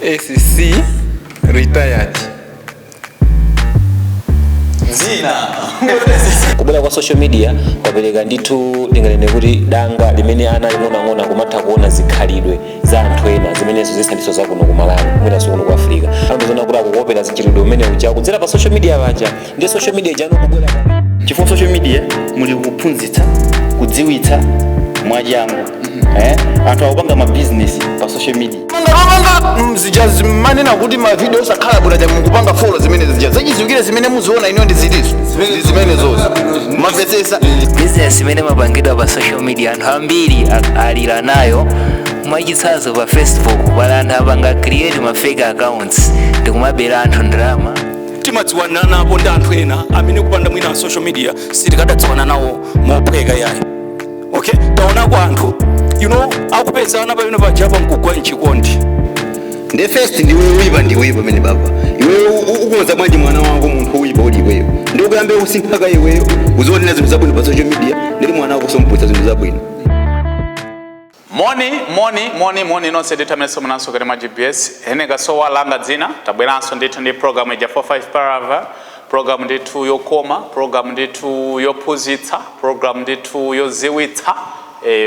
SC retired. Zina. Kubwera kwa social media kwapereka ndithu, linganene kuti danga limene ana ang'onoang'ono akumatha kuona zikhalidwe za anthu ena zimenenso zisandiso zakuno ku Malawi, mwinanso kuno ku Africa. Amazona kuti akukopera zichitidwe umene uja kudzera pa social media paja, ndi social media ijano kubwera Chifukwa social media muli kuphunzitsa, kudziwitsa mwachangu, eh? Anthu akupanga mabizinesi pa social media. Manga mzija zimanena kuti mavideo osakhala bwino ja mukupanga follow zimene zija zachiziwikire, zimene muziona ino ndi zitizo, ndi zimene zozo mumvetsetsa. Business imene mapangidwa pa social media anthu ambiri alira nayo. Mwachitsanzo, pa Facebook pali anthu apanga create ma fake accounts ndikumabera anthu ndalama. Timadziwana napo ndi anthu ena amene kupanda mwina social media sitikadadziwana nawo mophweka yayi. Okay, taonako anthu akupezana pamene pajapa nkugwa mchikondi. Ndi first ndiwe uyipa, ndiwe pamene baba iwe ukukonza bwanji mwana wako munthu uyipa uli iweyo? Ndi ukuyambe kusinthaka iweyo, uzionera zinthu zabwino pa social media, ndili mwana wako somputsa zinthu zabwino. Moni, moni, moni, moni nonse ndithu amene somunanso kati mwa GPS. Ene kasowa langa dzina, tabweranso ndithu ndi program ija 45 Parava, program ndithu yokoma, program ndithu yophunzitsa, program ndithu yoziwitsa.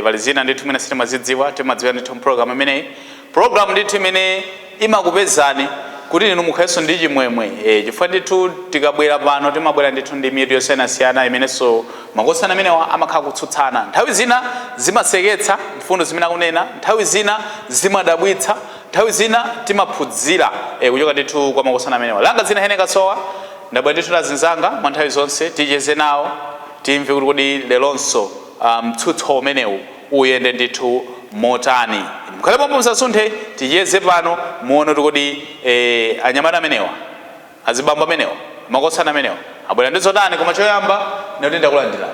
Pali zina ndithu mwina sitimazidziwa, timadziwa ndithu program imeneyi, program ndithu imene imakupezani kuti inu mukhalenso ndi chimwemwe, chifukwa ndithu tikabwera pano timabwera ndithu ndi mitu yosiyanasiyana imenenso makosana amenewa amakhala kutsutsana. Nthawi zina zimaseketsa mfundo zimene akunena, nthawi zina zimadabwitsa, nthawi zina timaphunzira kuchoka ndithu kwa makosana amenewa. Langa dzina Hene Kasowa, ndabwera ndithu lazinzanga mwa nthawi zonse, ticheze nawo, timve kuti kodi lelonso mtsutso umenewu uyende ndithu motani. Mukhale pomwe, musasunthe, ticheze pano, muone kuti kodi anyamata amenewa, azibambo amenewa, makosana amenewa abwera ndi zotani. Koma choyamba ndikuti ndakulandira,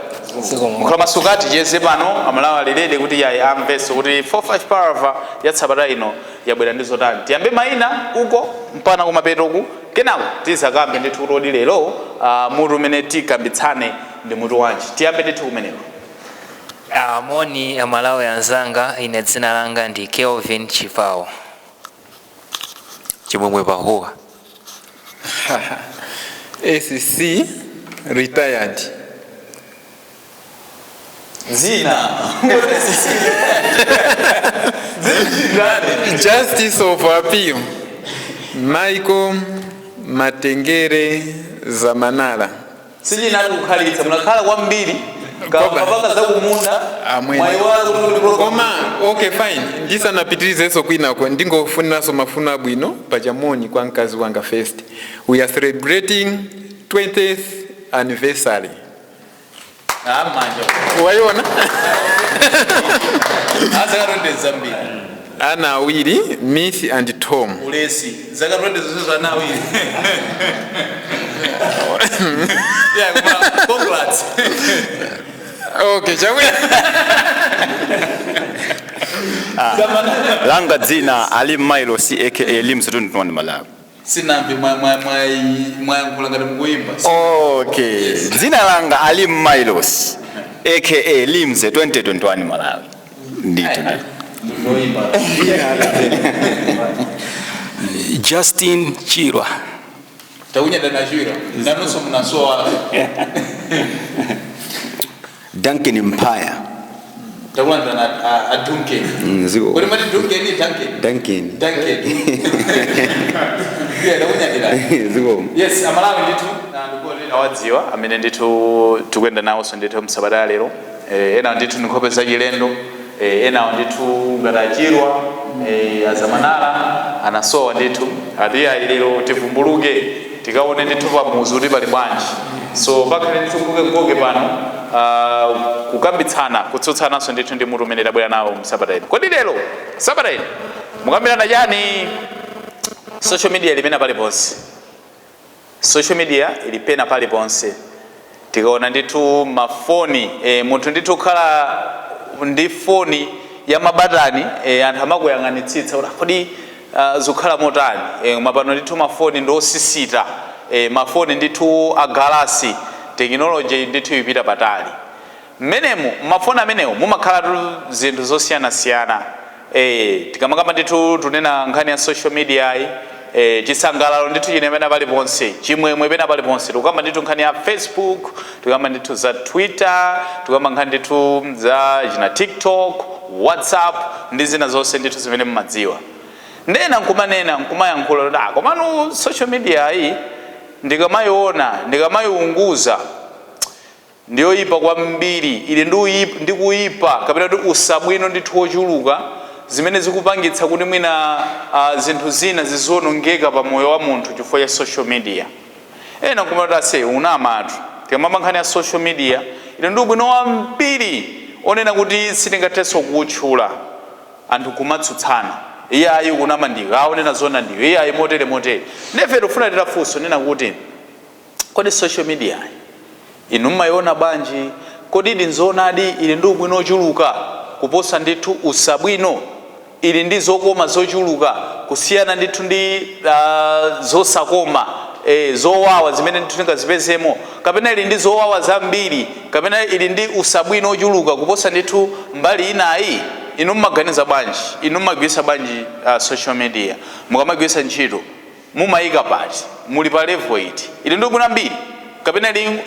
mukhala masuka, ticheze pano. Amalawi alilede kuti yayi, amvenso kuti 45 Parava ya tsabata ino yabwera ndi zotani. Tiyambe mayina uko mpana kumapetoku, kenako tizakambe ndithu kuti kodi lero mutu umene tikambitsane ndi mutu wanji. Tiyambe ndithu kumeneko. Moni Amalawi anzanga, ine dzina langa ndi Kelvin Chipawo. Chimwemwe Pahuwa. SC retired. Zina. Justice of Appeal Michael Matengere Zamanala. Sichinati kukhalitsa, munakhala kwambiri kapaka zakumunda. Amwene. Mwayiwala kuti kuli program. Koma okay, fine, ndisanapitirizenso kwinako, ndingofuniranso mafuno abwino pachamoni kwa mkazi wanga first. We are celebrating 20th anniversary. Ah, manja. Waiona. Zaka 20 zambiri. Ana awiri, Miss and Tom. Ulesi, zaka 20 zonse zana awiri. Yeah, koma congrats. Okay, chabwino. Langa dzina Ali Mailos aka Lims 21 Malawi. Sinamve, mwayankhula ngati mukuyimba. Okay, dzina langa Ali Mailos aka Lims 2021 Malawi, ndithu. Ndoyimba. Justin Chirwa. Takunyada nachira, nanunso munasowa. Duncan Mpaya. Takulandira na a Duncan. Ziko. Kodi mati Duncan ni Duncan? Duncan. Duncan, yeah, takunyadira. Ziko. Yes, Amalawi ndithu awadziwa amene ndithu tikuyenda nawonso ndithu msabata ya lero. Ena ndithu ndi nkhope zachilendo, enawo ndithu ngati Achirwa, Azamanala anasowa ndithu, ati ayi, lero tivumbuluke, tikaone ndithu pamuzi kuti pali bwanji. So pakhale ndithu mkoke pano, kukambitsana, kutsutsananso ndithu ndi mutu umene tabwera nawo msabata ino. Kodi lero sabata ino mukambirana chani? Social media ili pena paliponse, social media ili pena paliponse. Tikaona ndithu mafoni, munthu ndithu kukhala ndi foni ya mabatani, anthu amakuyang'anitsitsa kuti kodi zikukhala motani. Mapano ndithu mafoni ndi osisita, mafoni ndithu agalasi, technology ndithu ipita patali. Mmenemu mafoni amenewo mumakhala zinthu zosiyanasiyana. Tikamakamba ndithu tunena nkhani ya social media yi, chisangalalo ndithu chine pena paliponse, chimwemwe pena paliponse. Tikukamba ndithu nkhani ya Facebook, tikukamba ndithu za Twitter, tikukamba nkhani ndithu za china TikTok, WhatsApp ndi zina zonse ndithu zimene mmadziwa. Ndena nkumanena, nkumayankhula kuti, "Ah, komano social media iyi ndikamayiona, ndikamayiunguza, ndiyoyipa kwambiri, ili ndi kuyipa kapena kuti usabwino ndithu wochuluka, zimene zikupangitsa kuti mwina zinthu zina zizionongeka pa moyo wa munthu chifukwa cha social media." Ena nkumati, "Ase, unamatu. Tikamamba nkhani ya social media, ili ndi ubwino wambiri onena kuti sitingathenso kuwutchula." Anthu kumatsutsana, "Iye ayi, kunama ndiwe, aonena zona ndiwe, iye ayi, motere motere." Nefe tifuna titafunso nena kuti, kodi social media inu mmayiona bwanji? Kodi ili nzoonadi ili ndi ubwino ochuluka kuposa ndithu usabwino? Ili ndi zokoma zochuluka kusiyana ndithu ndi zosakoma, zowawa zimene ndithu tingazipezemo, kapena ili ndi zowawa zambiri, kapena ili ndi usabwino ochuluka kuposa ndithu mbali inayi? Inu mmaganiza bwanji? Inu mmagwiritsa bwanji social media? Mukamagwiritsa ntchito mumayika pati? Muli pa level iti? Ili ndi ubwino ambiri kapena ili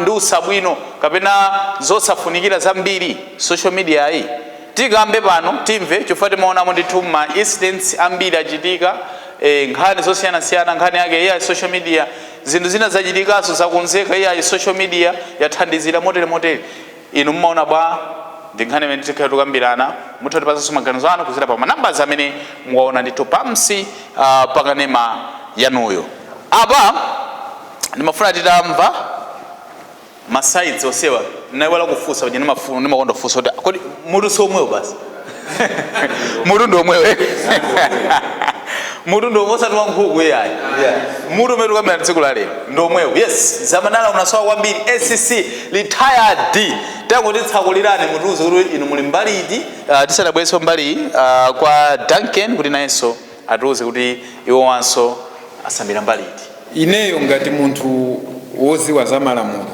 ndi usabwino kapena zosafunikira zambiri social media yi? Tikambe pano, timve, chifukwa timaonamo ndithu ma incidents ambiri achitika, nkhani zosiyanasiyana. Nkhani yake, iya, social media, zinthu zina zachitikanso, zakonzeka, iya, social media yathandizira motere motere. Inu mmaona bwa? Ndi nkhani imene tikhala tikambirana. Mutha kutipatsanso maganizo anu kudzera pa manambala amene muwaona ndithu pamsi pakanema yanuyo. Apa ndimafuna titamva ma sides onsewa. Ndinaiwala kufunsa paja, ndimakonda kufunsa kuti kodi mutu si omwewo? Basi, mutu ndi omwewo, mutu ndi omwe, osati wa nkhuku iyayi. Mutu umene tikambirana tsiku la lero ndi omwewo. Yes, zamanala unasowa kwambiri. SCC retired, tangotitsakulirani, mutiuze kuti inu muli mbali iti, tisadabwerenso mbali kwa Duncan kuti nayenso atiuze kuti iwo wanso asambira mbali iti. Ineyo ngati munthu woziwa za malamulo,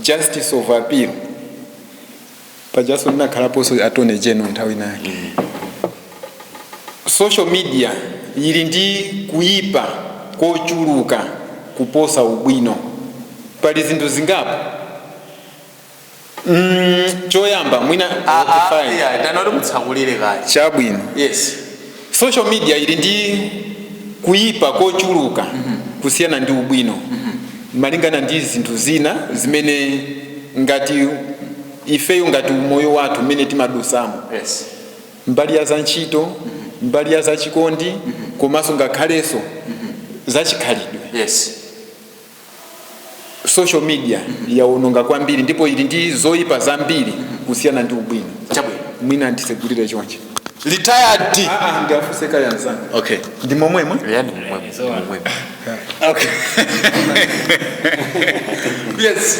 justice of appeal, pajaso ndinakhalaponso attorney general nthawi inake, social media ili ndi kuyipa kochuluka kuposa ubwino. Pali zinthu zingapo. Choyamba mwina, okay, fine. Tanoti mutsakulire kale. Chabwino. Yes. Social media ili ndi kuyipa kochuluka kusiyana ndi ubwino, malingana ndi zinthu zina zimene ngati ifeyo, ngati umoyo wathu umene timadusamo, mbali ya za ntchito, mbali ya zachikondi, komanso ngakhalenso zachikhalidwe. Social media yawononga kwambiri ndipo ili ndi zoyipa zambiri kusiyana ndi ubwino. Chabwino. Mwina ndisegulire chonchi. Retired. Ndiafuse kale anzanga. Okay. Ndi momwemwe. Okay, yes,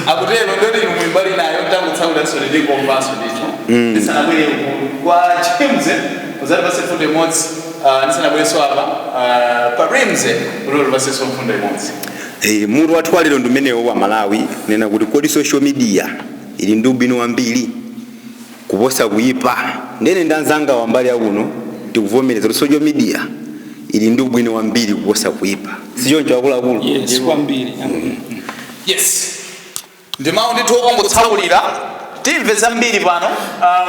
akutero ndoti inu mwimbali nayo. Tangutsakulanso ndikomvanso ndithu ndisanabwere kwa Chimze uzatipase mfundo imodzi, ndisanabwerenso apa pa Rimze kuti utipasenso mfundo imodzi. Mutu wathu walero ndi umenewo wa Malawi, nena kuti kodi social media ili ndi ubwino wambiri kuposa kuyipa? Ndene ndi anzanga wambali yakuno tikuvomereza kuti social media ili ndi ubwino wambiri kuposa kuyipa, sichoncho akuluakulu? Yes, kwambiri. Yes, ndimawu ndithu okongotsakulira. Timve zambiri pano,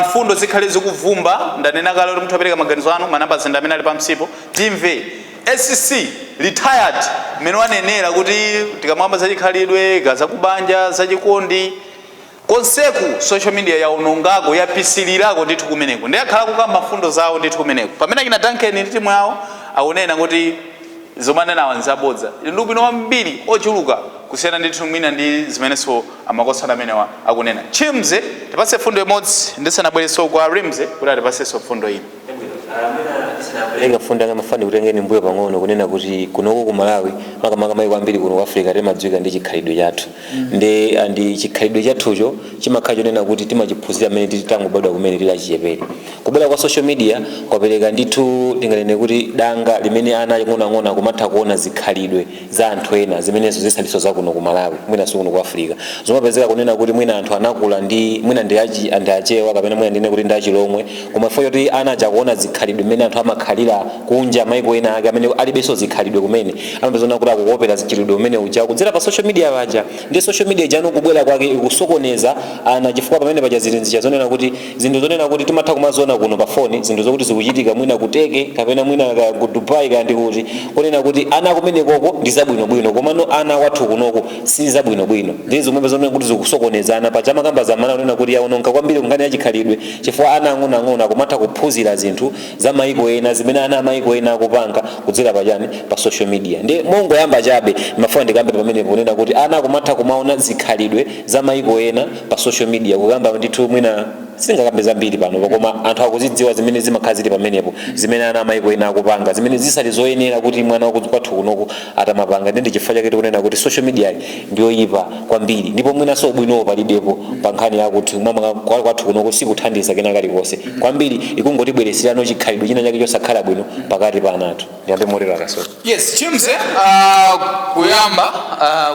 mfundo zikhale zikuvumba. Ndanena kale kuti muthu apereka maganizo anu, manamba ndi amene ali pamsipo. Timve SCC retired mmene wanenera kuti tikamwamba zachikhalidwe, zakubanja, zachikondi, konseku social media yaonongako, yapisilirako ndithu kumeneko. Ndi akhala kukamba mfundo zawo ndithu kumeneko, pamene akina Duncan ndi timu yawo akunena kuti zomanena nzabodza, ili ndi ubwino wambiri ochuluka kusiyana ndithu mwina ndi zimenenso amakosana amenewa akunena. Chimze, tipatse fundo imodzi ndisanabwerenso kwa Rimze kuti atipasenso fundo ina. Tenga fundo anga, mafani kutengeni mbuyo pang'ono kunena kuti kunoko ku Malawi, makamaka maiko ambiri kuno ku Africa, timadziwika ndi chikhalidwe chathu ndi andi chikhalidwe. Chikhalidwe chathucho chimakhala chonena kuti timachiphunzira mmene titangobadwa kumene tili achichepere. Kubwera kwa social media kwapereka ndithu, tinganene kuti, danga limene ana ang'onoang'ono akumatha kuona zikhalidwe za anthu ena zimenenso zisaliso zakuno ku Malawi, mwinanso kuno ku Africa. Zomapezeka kunena kuti mwina anthu anakula ndi mwina ndi Achewa kapena mwina ndine kuti ndi Achilomwe, koma chifukwa choti ana aja akuona zikhalidwe mmene anthu amakhalira kunja, maiko ena ake amene alibenso zikhalidwe kumene, amapezana kuti akukopera zikhalidwe umene uja kudzera pa social media paja. Ndi social media ijano kubwera kwake ikusokoneza ana, chifukwa pamene paja zili nzija zonena kuti zinthu zonena kuti timatha kumaziona kuno pa foni, zinthu zokuti zikuchitika mwina kuteke kapena mwina ku Dubai kandi kuti, kunena kuti ana kumenekoko ndi zabwinobwino, komano ana wathu kunoko si zabwinobwino. Ndi zomwe zonena kuti zikusokonezana paja amakamba zamana kunena kuti yaononga kwambiri kunkhani ya chikhalidwe, chifukwa ana ang'onoang'ono akumatha kuphunzira zinthu za maiko ena zimene ana amaiko ena akupanga kudzera pachani, pa social media. Ndi mongoyamba chabe mafuna ndikambe pamenepo kunena kuti ana akumatha kumaona zikhalidwe za maiko ena pa social media. Kukamba ndithu mwina singakambe zambiri pano, koma anthu akuzidziwa zimene zimakhala zili pamenepo, zimene ana amaiko ena akupanga, zimene zisali zoyenera kuti mwana wakwathu kunoku atamapanga. Ndi chifukwa chake tikunena kuti social media ndiyoyipa kwambiri, ndipo mwinanso ubwinowo palibepo pa nkhani yakuti mwa kwathu kunoku sikuthandiza kena kalikonse kwambiri, ikungotibwereserano chikhalidwe china chake chosakhala bwino pakati pa ana athu. Ndiyambe motero, Akasoka. Yes, Chimze, kuyamba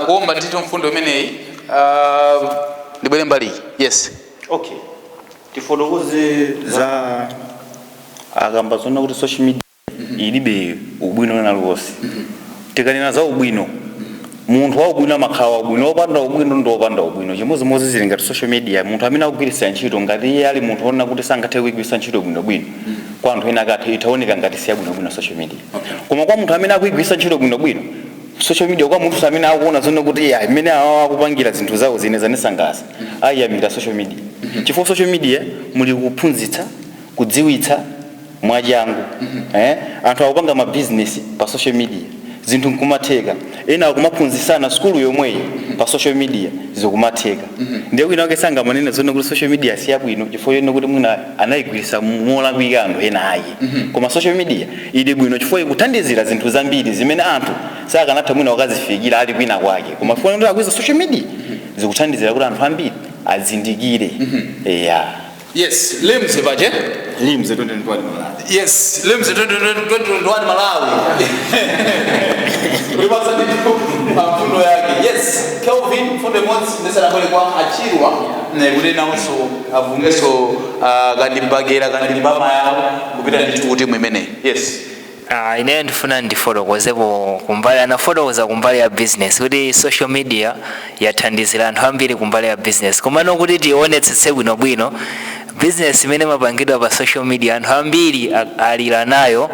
kuomba ndithu mfundo imeneyi, ndibwere mbali, yes. Okay, tifotokoze za akamba zona kuti social media ilibe ubwino wina aliwonse. Tikanena za ubwino, munthu wa ubwino amakhala wabwino, wopanda ubwino ndi wopanda ubwino. Chimodzimodzi zili ngati social media, munthu amene akugwiritsa ntchito, ngati iye ali munthu wonena kuti sangathe kuyigwiritsa ntchito bwinobwino, kwa anthu ena akathe itaoneka ngati si yabwinobwino social media. Koma kwa munthu amene akuyigwiritsa ntchito bwinobwino social media, kwa munthu amene akuona zone kuti ya imene awawa akupangira zinthu zawo zine zanisangalatsa, ayiyamikira social media, chifukwa social media muli kuphunzitsa, kudziwitsa mwachangu. Anthu akupanga mabizinesi pa social media, zinthu nkumatheka. Ena akumaphunzitsana sukulu yomweyi pa social media, zikumatheka. Ndiye wina wake sangamanene zone kuti social media si yabwino chifukwa chone kuti mwina anayigwiritsa molakwika anthu ena ayi. Koma social media ili bwino chifukwa ikuthandizira zinthu zambiri zimene anthu sakanatha mwina wakazifikira ali kwina kwake, koma chifukwa kuti akuiza social media, zikuthandizira kuti anthu ambiri azindikire, yeah. Yes, Limze pache. Limze 2021 Malawi. Yes, Limze 2021 Malawi, ulipasa ndithu mfundo yake. Yes, Kelvin, mfundo imodzi ndisanabwere kwa Achirwa kuti nawonso avungenso kandibagera kandibama yawo kupita ndithu kuti imeneyi. Yes. Ineyo ndifuna ndifotokozepo kumbali, anafotokoza kumbali ya business kuti social media yathandizira anthu ambiri kumbali ya business, komano kuti tionetsetse bwinobwino, business imene mapangidwa pa social media anthu ambiri alira nayo.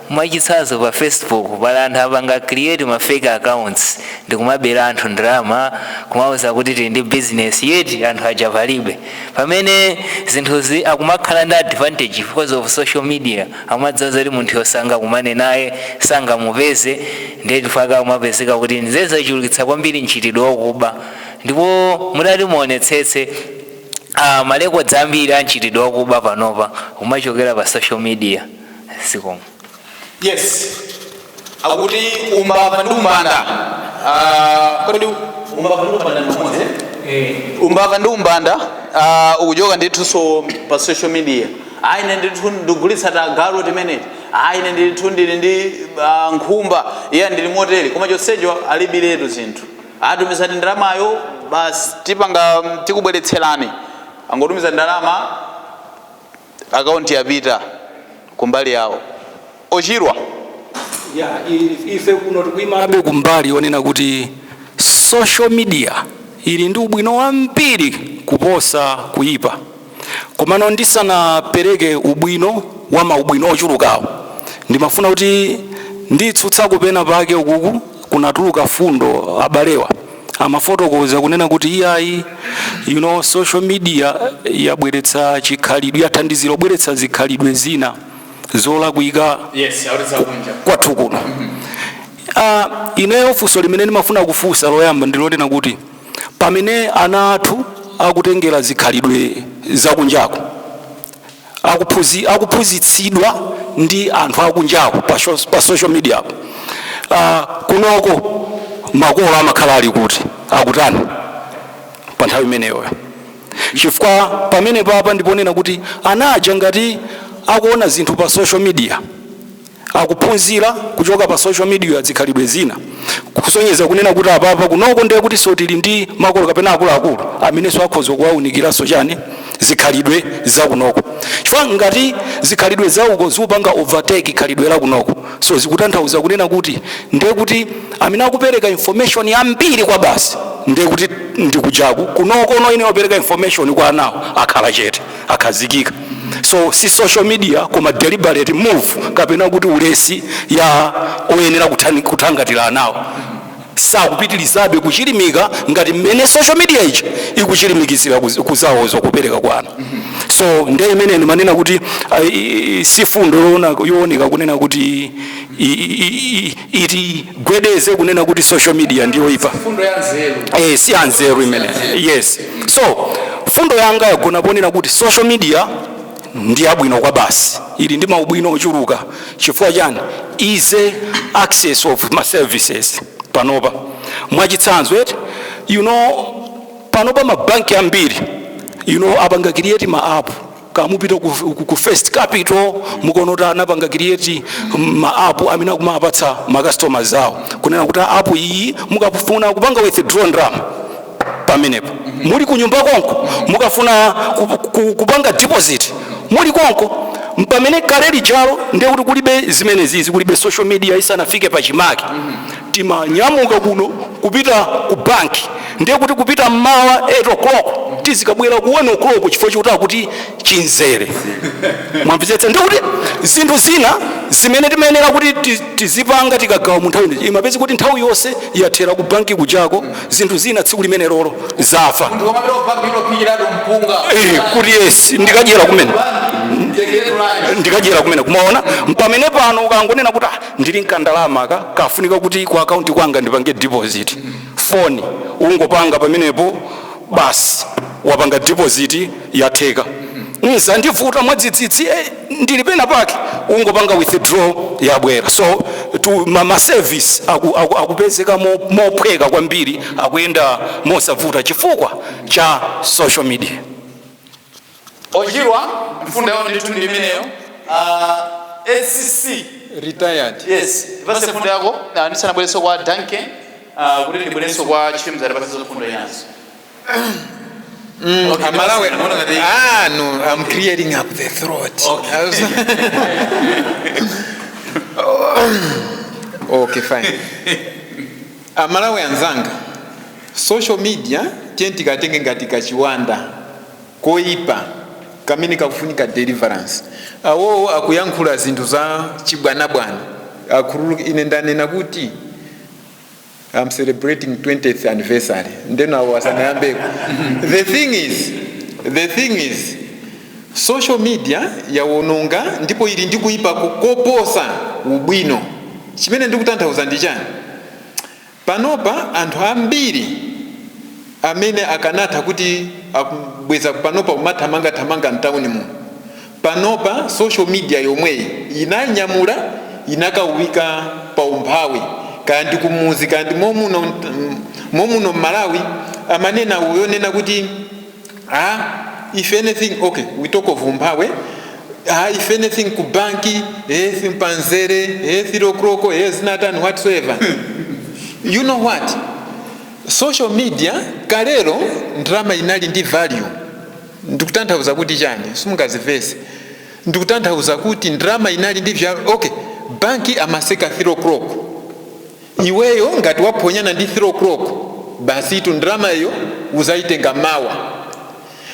Mwachitsanzo, pa Facebook pali anthu apanga create ma fake accounts ndikumabera anthu ndalama, kumawuza kuti tili ndi business, yet anthu aja palibe. Pamene zinthuzi akumakhala ndi advantage because of social media, amadzaza kuti munthu yosanga kumane naye sangamupeze, ndiye chifukwa kumapezeka kuti nzezachulukitsa kwambiri mchitidwe wakuba. Ndipo mutati muonetsetse, ma records ambiri a mchitidwe wakuba panopa umachokera pa social media. Sikomo. Yes, akuti umbava ndi umbanda. Kodi umbava ndi umbanda ndi umodzi, eh? Umbava ndi umbanda ukuchoka ndithunso pa social media. Ayi, ine ndithu ndigulitsa tagalu timeneti. Ayi, ine ndithu ndili ndi nkhumba, iye ndili motere, koma chonsecho alibiretu zinthu. Atumizani ndalamayo basi, tipanga tikubweretserani. Angotumiza ndalama, akaunti yapita kumbali yawo. Ochirwa. Ya, ife kuno tikuyimabe kumbali yonena kuti social media ili ndi ubwino wambiri kuposa kuyipa. Komano ndisanapereke ubwino wa maubwino ochulukawo, ndimafuna kuti nditsutsa kupena pake. Ukuku kunatuluka fundo, abalewa amafotokoza kunena kuti iyayi, social media yabweretsa chikhalidwe, yathandizira kubweretsa zikhalidwe zina zolakwika Yes, autitsa kunja kwathu kuno. Ineyo funso limene ndimafuna kufunsa loyamba ndilonena kuti pamene ana athu akutengera zikhalidwe zakunjako, akuphunzitsidwa ndi anthu akunjako pa social media apo, kunoko makolo amakhala ali kuti, akutani? Pa nthawi imeneyoyo, chifukwa pamene papa ndiponena kuti ana aja ngati akuona zinthu pa social media, akuphunzira kuchoka pa social media zikhalidwe zina, kusonyeza kunena kuti apapa kunoko ndiye kuti so tili ndi makolo kapena akuluakulu amenenso akhoza kuwawunikiranso chani, zikhalidwe zakunoko, chifukwa ngati zikhalidwe zauko zikupanga overtake khalidwe la kunoko, so zikutanthauza kunena kuti ndiye kuti amene akupereka information yambiri kwa basi ndiye kuti ndikujaku. Kunoko no ine wapereka information kwa anawo akhala chete, akhazikika. So si social media koma deliberate move kapena kuti ulesi ya oyenera kuthangatira anawo, sakupitirizabe kuchilimika ngati mmene social media ija ikuchilimikizira kuzawozo kupereka kwa ana. So ndiye imene ndimanena kuti si fundo yooneka kunena kuti itigwedeze kunena kuti social media ndiyo ipa. Fundo ya nzeru. Si anzeru imene, yes. So fundo yanga yagona ponena kuti social media ndi yabwino kwa basi, ili ndi maubwino ochuluka. Chifukwa chani? Easy access of ma services. Panopa, mwachitsanzo eti, panopa mabanki ambiri apanga create ma app. Kamupita ku First Capital, mukuona anapanga create ma app amene akumapatsa ma customers awo, kunena kuti app iyi mukafuna kupanga withdraw ndalama pamenepo muli kunyumba konko, mukafuna kupanga deposit muli konko. Pamene kale lijalo ndiye kuti kulibe zimenezizi, kulibe social media, isanafike pachimake, timanyamuka kuno kupita ku banki, ndiye kuti kupita mmawa 8 o'clock, tizikabwera ku 1 o'clock, chifukwa chikuti kuti chinzere. Mwamvetsetsa? Ndiye kuti zinthu zina zimene timayenera kuti tizipanga tikagawa mu nthawi ino, imapeza kuti nthawi yonse yathera ku banki kujako. Zinthu zina tsiku limene lolo zafa. Munthu wamapita ku banki unophikiratu mpunga. Kuti yes, ndikadyera kumene, ndikadyera kumene. Kumaona pamene pano ukangonena kuti, "Ah, ndili nkandalama ka kafunika kuti ku akaunti kwanga ndipange deposit," foni ungopanga pamenepo, basi, wapanga deposit, yatheka. Nzandivuta mwadzidzidzi, ndili pena pake, ungopanga withdraw, yabwera. So ma service akupezeka mophweka kwambiri, akuyenda mosavuta chifukwa cha social media. Ochirwa, mfundo yawo ndithu ndi imeneyo. Acc Retired. Yes, ipase fundo yako, ndisanabwerenso kwa Duncan, kuti ndibwerenso kwa Chimza, tipatsenso fundo inanso. Okay. Amalawi, ah no, I'm clearing up the throat. Okay, fine. Amalawi anzanga, social media tiye tikatenge ngati kachiwanda koipa kamene kakufunika deliverance. Awowo akuyankhula zinthu za chibwanabwana, akhululuke. Ine ndanena kuti I'm celebrating 20th anniversary, ndeno awo asanayambeko. The thing is social media yawononga ndipo ili ndi kuipa koposa ubwino. Chimene ndikutanthauza ndi chani? Panopa anthu ambiri amene akanatha kuti akubweza panopa kumathamangathamanga mtawuni muno, panopa social media yomweyi inanyamula, inakawika pa umphawi, kaya ndi kumuzi, kaya ndi momuno mMalawi. Amanena uyonena kuti, ah, if anything, okay, we talk of umphawi, ah, if anything ku banki, simpanzere, 3 o'clock, zinatani, whatsoever. You know what, social media, kalero ndalama inali ndi value. Ndikutanthauza kuti chani? Simungazivese. Ndikutanthauza kuti ndalama inali ndi okay, banki amaseka 3 o'clock. Iweyo ngati waphonyana ndi 3 o'clock, basi tu, ndalama iyo uzayitenga mawa.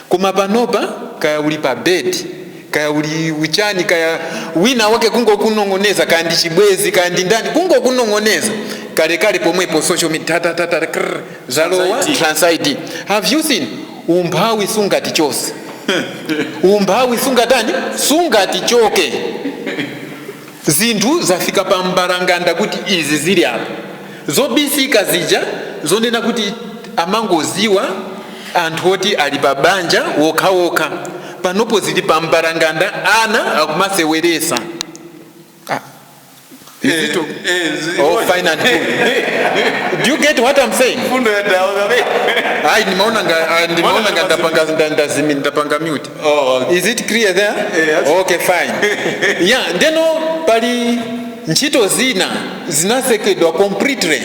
Koma panopa kaya uli pa bed, kaya uli uchani, kaya wina wake kungokunong'oneza, kaya ndi chibwezi, kaya ndi ndani, kungokunong'oneza kalekale pomwepo social media, tatatata, krr, zalowa trans ID. Have you seen? Umphawi sungati chose, umphawi sungatani, sungati choke. Zinthu zafika pa mbalanganda kuti izi zili apa, zobisika zija zonena kuti amangoziwa anthu oti ali pa banja wokhawokha, panopo zili pa mbalanganda, ana akumaseweresa. Ah, is it okay? Oh, fine. Fine and good. Do you get what I'm saying? Fundo ya dawa. Ai, nimeona nga ndapanga ndazimi, ndapanga mute. Oh, okay. Is it clear there? Yes. Okay, fine. Yeah, ndeno pali ntchito zina zinasekedwa completely.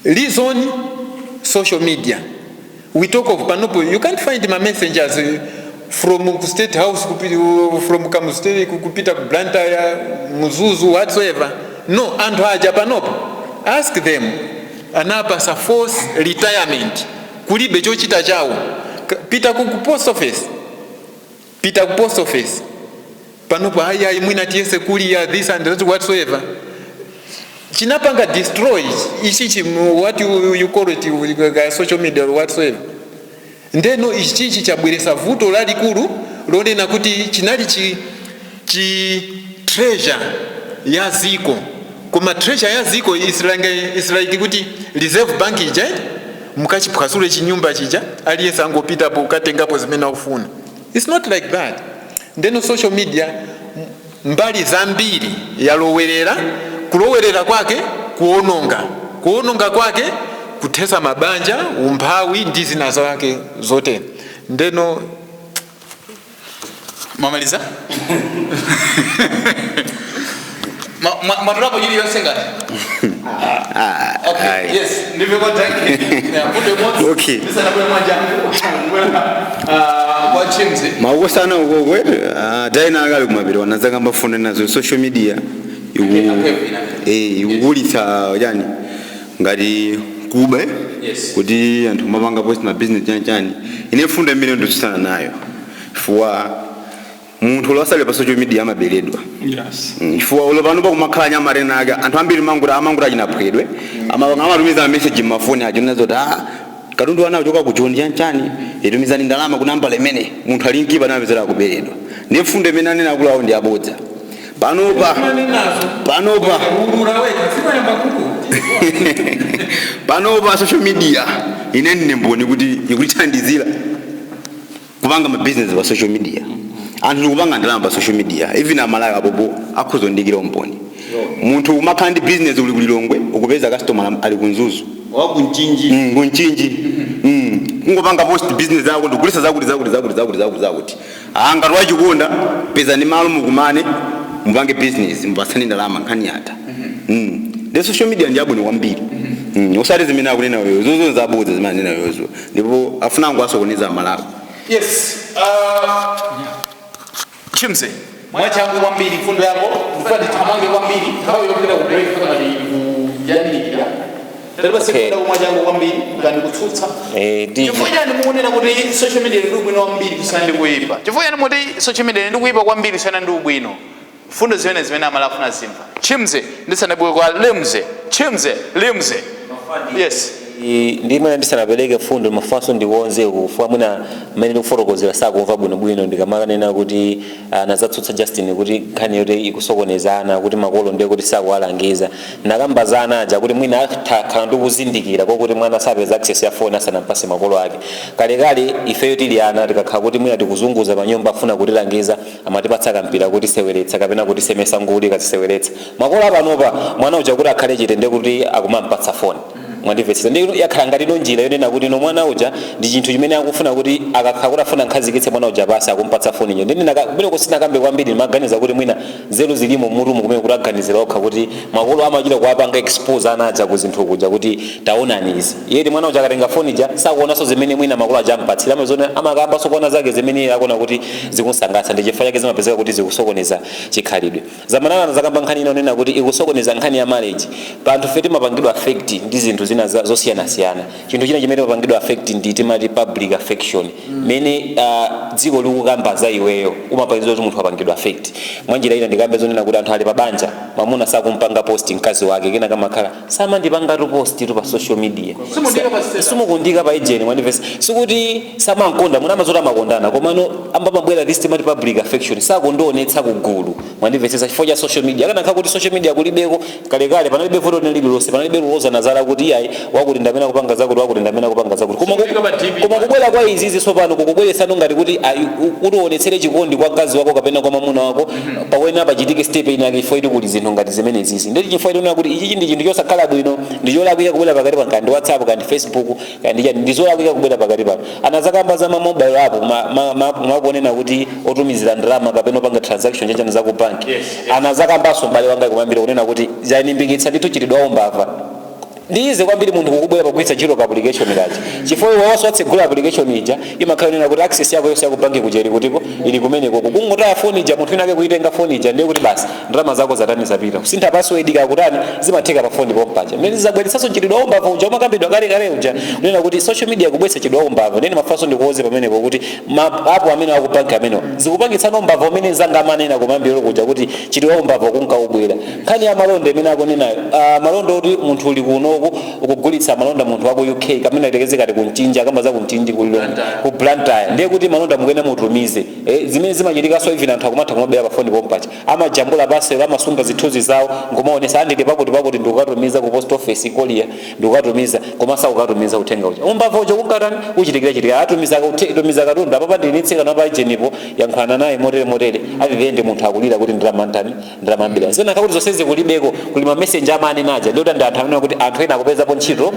Reason, social media. We talk of panopo, you can't find my messengers from State House, from Kamuzu, kupita ku Blantyre, Mzuzu, whatsoever. No, anthu aja panopo, ask them, anapasa force retirement, kulibe chochita chawo. Pita ku post office, pita ku post office panopo, ayi ayi, mwina tiyese kuliya this and that, whatsoever. Chinapanga destroy ichichi, what you call it, social media or whatsoever. Ndeno ichichi chabweresa vuto lalikulu lonena kuti chinali chi treasure ya ziko, koma treasure ya ziko is like kuti Reserve Bank ija mukachiphwasule chinyumba chija, aliyense angopitapo ukatengapo zimene akufuna. It's not like that. Ndeno social media mbali zambiri yalowerera, kulowerera kwake kuononga, kuononga kwake kuthesa mabanja, umphawi ndi zina zake zote. Ndeno Mwamaliza? Mwatulapo chiliyonse ngati? Okay, Ayi. yes, ndivyo kwa tanki. Yeah, fundo imodzi. Okay. Ndisanabwere mwanjangu. Kwa Chimzi. Maukosana ukokwe taina akali kumapiri wanazanga mbafuna nazo social media ikukulitsa chani ngati kuba Yes. kuti anthu mapanga post ma business chani chani. Ine fundo imene nditsutsana nayo chifukwa munthu losale pa social media amaberedwa. Yes. Chifukwa ulo pano pakumakhala nyamarena ake anthu ambiri manguti amanguti achinaphwedwe amatumiza message mmafoni acho nazoti, ah, katundu wana achoka ku Joni chani chani, itumizani ndalama ku nambala imene munthu ali mkipa namapezera akuberedwa. Ndiye fundo imene anena akulawo ndi abodza panopa. Panopa social media ine ndine mboni kuti ikutithandizira kupanga ma business pa social media. Anthu tikupanga ndalama pa social media. Even Amalawi apopo akhuzondikira umboni. Munthu umakhala ndi business uli kulilongwe, ukupeza customer ali kunzuzu. Wakunchinji. Kunchinji. Kungopanga post business yako, ndikugulisa zakuti zakuti zakuti zakuti zakuti zakuti. Ah, ngati wachikonda, peza ndi malo mukumane, mupange business, mupasane ndalama, nkhani yatha. Ndi social media ndi yabwino kwambiri. Osati zimene akunena weyo zozo, zabodza zimene anena weyozo, ndipo afuna angu asokoneza Amalawi. Yes. Chimzi. Mwachangu kwambiri fundo yako, ndifuna ndithamange kwambiri. Nthawi yopita ku break ngati kuyandikira. Talipa sekunda mwachangu kwambiri ngati kutsutsa. Chifukwa chani mukunena kuti social media ndi ubwino kwambiri kusiyana ndi kuyipa? Chifukwa chani muti social media ndi kuyipa kwambiri kusiyana ndi ubwino? Fundo zimene zimene Amalawi afuna zimva. Chimze, ndisanabwere kwa Lemze. Chimze, Lemze. Yes. Ndi mwina ndisanapereke fundo, mafunso ndikonze kufuwa mwina mmene ndikufotokozera sakumva bwinobwino. Ndikamanena kuti nazatsutsa Justin kuti nkhani yoti ikusokonezana, kuti makolo ndiye kuti sakuwalangiza, nakambazana aja kuti mwina akhala ndi kuzindikira kokuti mwana sapeza access ya phone asanampase makolo ake. Kalekale ifeyo tili ana, tikakhala kuti mwina tikuzunguza pa nyumba, afuna kutilangiza, amatipatsa kampira kuti seweretsa kapena kuti semesa nguli kaziseweretsa. Makolo apanopa, mwana uja kuti akhale chete ndiye kuti akumampatsa phone. Mwandimvetsetsa? Ndi yakhala ngati ino njira yonena kuti no, mwana uja ndi chinthu chimene akufuna, kuti akakhala kuti afuna nkhazikitse mwana uja pasi, akumpatsa foni inyo. Ndine kumene kusinakambe kwambiri, ndimaganiza kuti mwina nzeru zilimo mutumu kumene kuti aganizira okha, kuti makolo amachita kuwapanga expose ana aja ku zinthu kuja kuti taonani izi. Yeti mwana uja akatenga foni ija sakuonanso zimene mwina makolo aja ampatsira, amazona amakambanso kuona zake zimene iye akuona kuti zikunsangalatsa. Ndi chifukwa chake zimapezeka kuti zikusokoneza chikhalidwe. Zamanana zakamba nkhani inonena kuti ikusokoneza nkhani ya marriage. Pa anthu fe timapangidwa affect ndi zinthu zina zosiyanasiyana. Chinthu china chimene timapangidwa affect ndi timati public affection, mene dziko likukamba za iweyo, umapangizwa kuti munthu apangidwa affect. Mwanjira ina ndikambe zonena kuti anthu ali pa banja, mwamuna sakumpanga post mkazi wake, kena kamakhala samandipanga tu post tu pa social media. Simundika pa status. Simukundika pa ejeni. Mwandimvetsa? Sikuti samankonda, mwina amazoti amakondana, komano ambamabwera this timati public affection, sakundionetsa kugulu. Mwandimvetsetsa? Chifukwa cha social media. Akanakhala kuti social media kulibeko kalekale, panalibe vuto lina lililonse, panalibe luloza nazala kuti iyayi, wakuti ndamene kupanga zakuti, wakuti ndamene kupanga zakuti. Koma Sikuika pa DP. Koma kubwera kwa izizi tsopano kukubweresano ngati kuti kuti uonetsere chikondi kwa mkazi wako kapena kwa mwamuna wako, pakuyenera pachitike step ina yake ifo iti kuli zinthu ngati zimenezizi. Ndeti chifukwa itiona kuti ichichi ndi chinthu chosakhala bwino, ndi cholakwika kubwera pakati pa kandi WhatsApp, kandi Facebook, kandi chani, ndi zolakwika kubwera pakati pano. Anazakamba za ma mobile app, makuonena kuti otumizira ndalama kapena opanga transaction chachani za ku banki. Anazakambanso m'bale wanga kumayambira kunena kuti zalimbikitsa ndithu chitidwe umbava ndiize kwambiri munthu kukubwera pagwiritsa ntchito ka application kaja, chifukwa iwe waso watsegula application ija, imakhala inena kuti access yako yonse yaku banki kuja ili kutiko, ili kumeneko. Kungotaya foni ija, munthu winake kuitenga foni ija, ndiye kuti basi, ndalama zako zatani, zapita. Kusintha password kakutani, zimatheka pa foni pompaja. Mmene zizabweretsanso mchitidwe umbava uja umakambidwa kale kale uja, kunena kuti social media kubweretsa chidwa umbava. Ndene mafaso ndikuwoze pamenepo kuti ma app amene aku banki amenewo zikupangitsana umbava umene zanga amanena kumayambiriro kuja kuti chidwa umbava kunkaubwera. Nkhani ya malonda imene akunenayo, malonda oti munthu uli kunoku ukugulitsa malonda, munthu wako UK kamene atekeze kati kumchinja, kamba za kumchinji, kulilongwe, ku Blantyre, ndiye kuti malonda mukene mutumize, zimene zimachitikanso, even anthu akumatha kumabera pa foni pompacha, amajambula paselo, amasunga zithunzi zawo ngomaonesa anditi pakuti pakuti ndikukatumiza ku post office kolia, ndikukatumiza, koma sakukatumiza. Uthenga uja umbava uja kunkatani, uchitikira chitika, atumiza tumiza katundu apa pandinitsika napa ijenipo, yankhulana naye motere motere, atitende munthu akulira kuti ndalama ntani, ndalama mbira zina kakuti zonse zikulibeko. Kuli ma messenger amene naja, ndiye kuti ndi anthu amene kuti anthu ena akupezapo ntchito,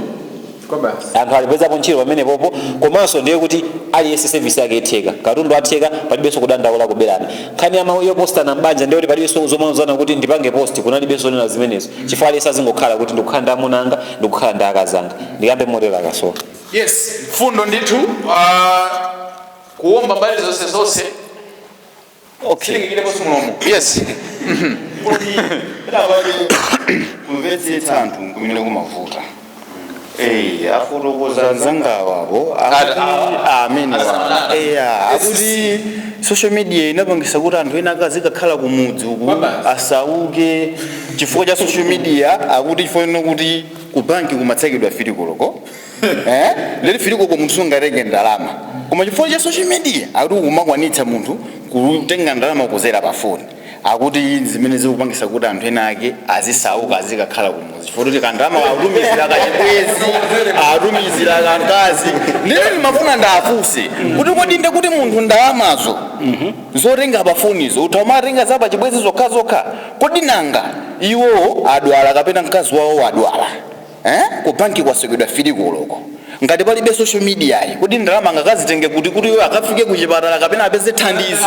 anthu alipezapo ntchito pamene popo. Komanso ndiye kuti aliyense service yake itheka, katundu atheka, palibenso kudandaula kuberana. Nkhani ya yopostana mbanja, ndiye kuti palibenso zomauzana kuti ndipange post, kunalibenso nena zimenezo, chifukwa aliyense azingokhala kuti ndikukhala ndi amuna anga, ndikukhala ndi akazanga. Ndiyambe motero, akasowa. Yes, mfundo ndithu, kuomba mbali zonse zonse. Silingikireponso mulomo. Yes. Kumvetsetsa anthu kumene kumavuta. Afotokoza nzangawapo amene eya akuti social media inapangisa kuti anthu ena akazikakhala kumudzi uku asauke chifukwa cha social media. Akuti chifukwa ino kuti ku banki kumatsekedwa filikoloko, lero filikoko munthu sungatenge ndalama, koma chifukwa cha social media akuti kumakwanitsa munthu kutenga ndalama kuzera pa foni. Akuti zimene zikupangisa kuti anthu ena ake azisauka, azikakhala kumudzi, chifukwa kuti kandalama atumizira kachibwezi, atumizira kankazi. Ndine ndimafuna ndafunse kuti kodi nde kuti munthu ndalamazo zotenga pafonizo utha umatenga za pachibwezi zokha zokha? Kodi nanga iwo adwala kapena mkazi wawo adwala, eh? Ku banki kwasekedwa filikoloko, ngati palibe social media yi, kuti ndalama angakazitenge kuti kuti iwo akafike kuchipatala kapena apeze thandizo,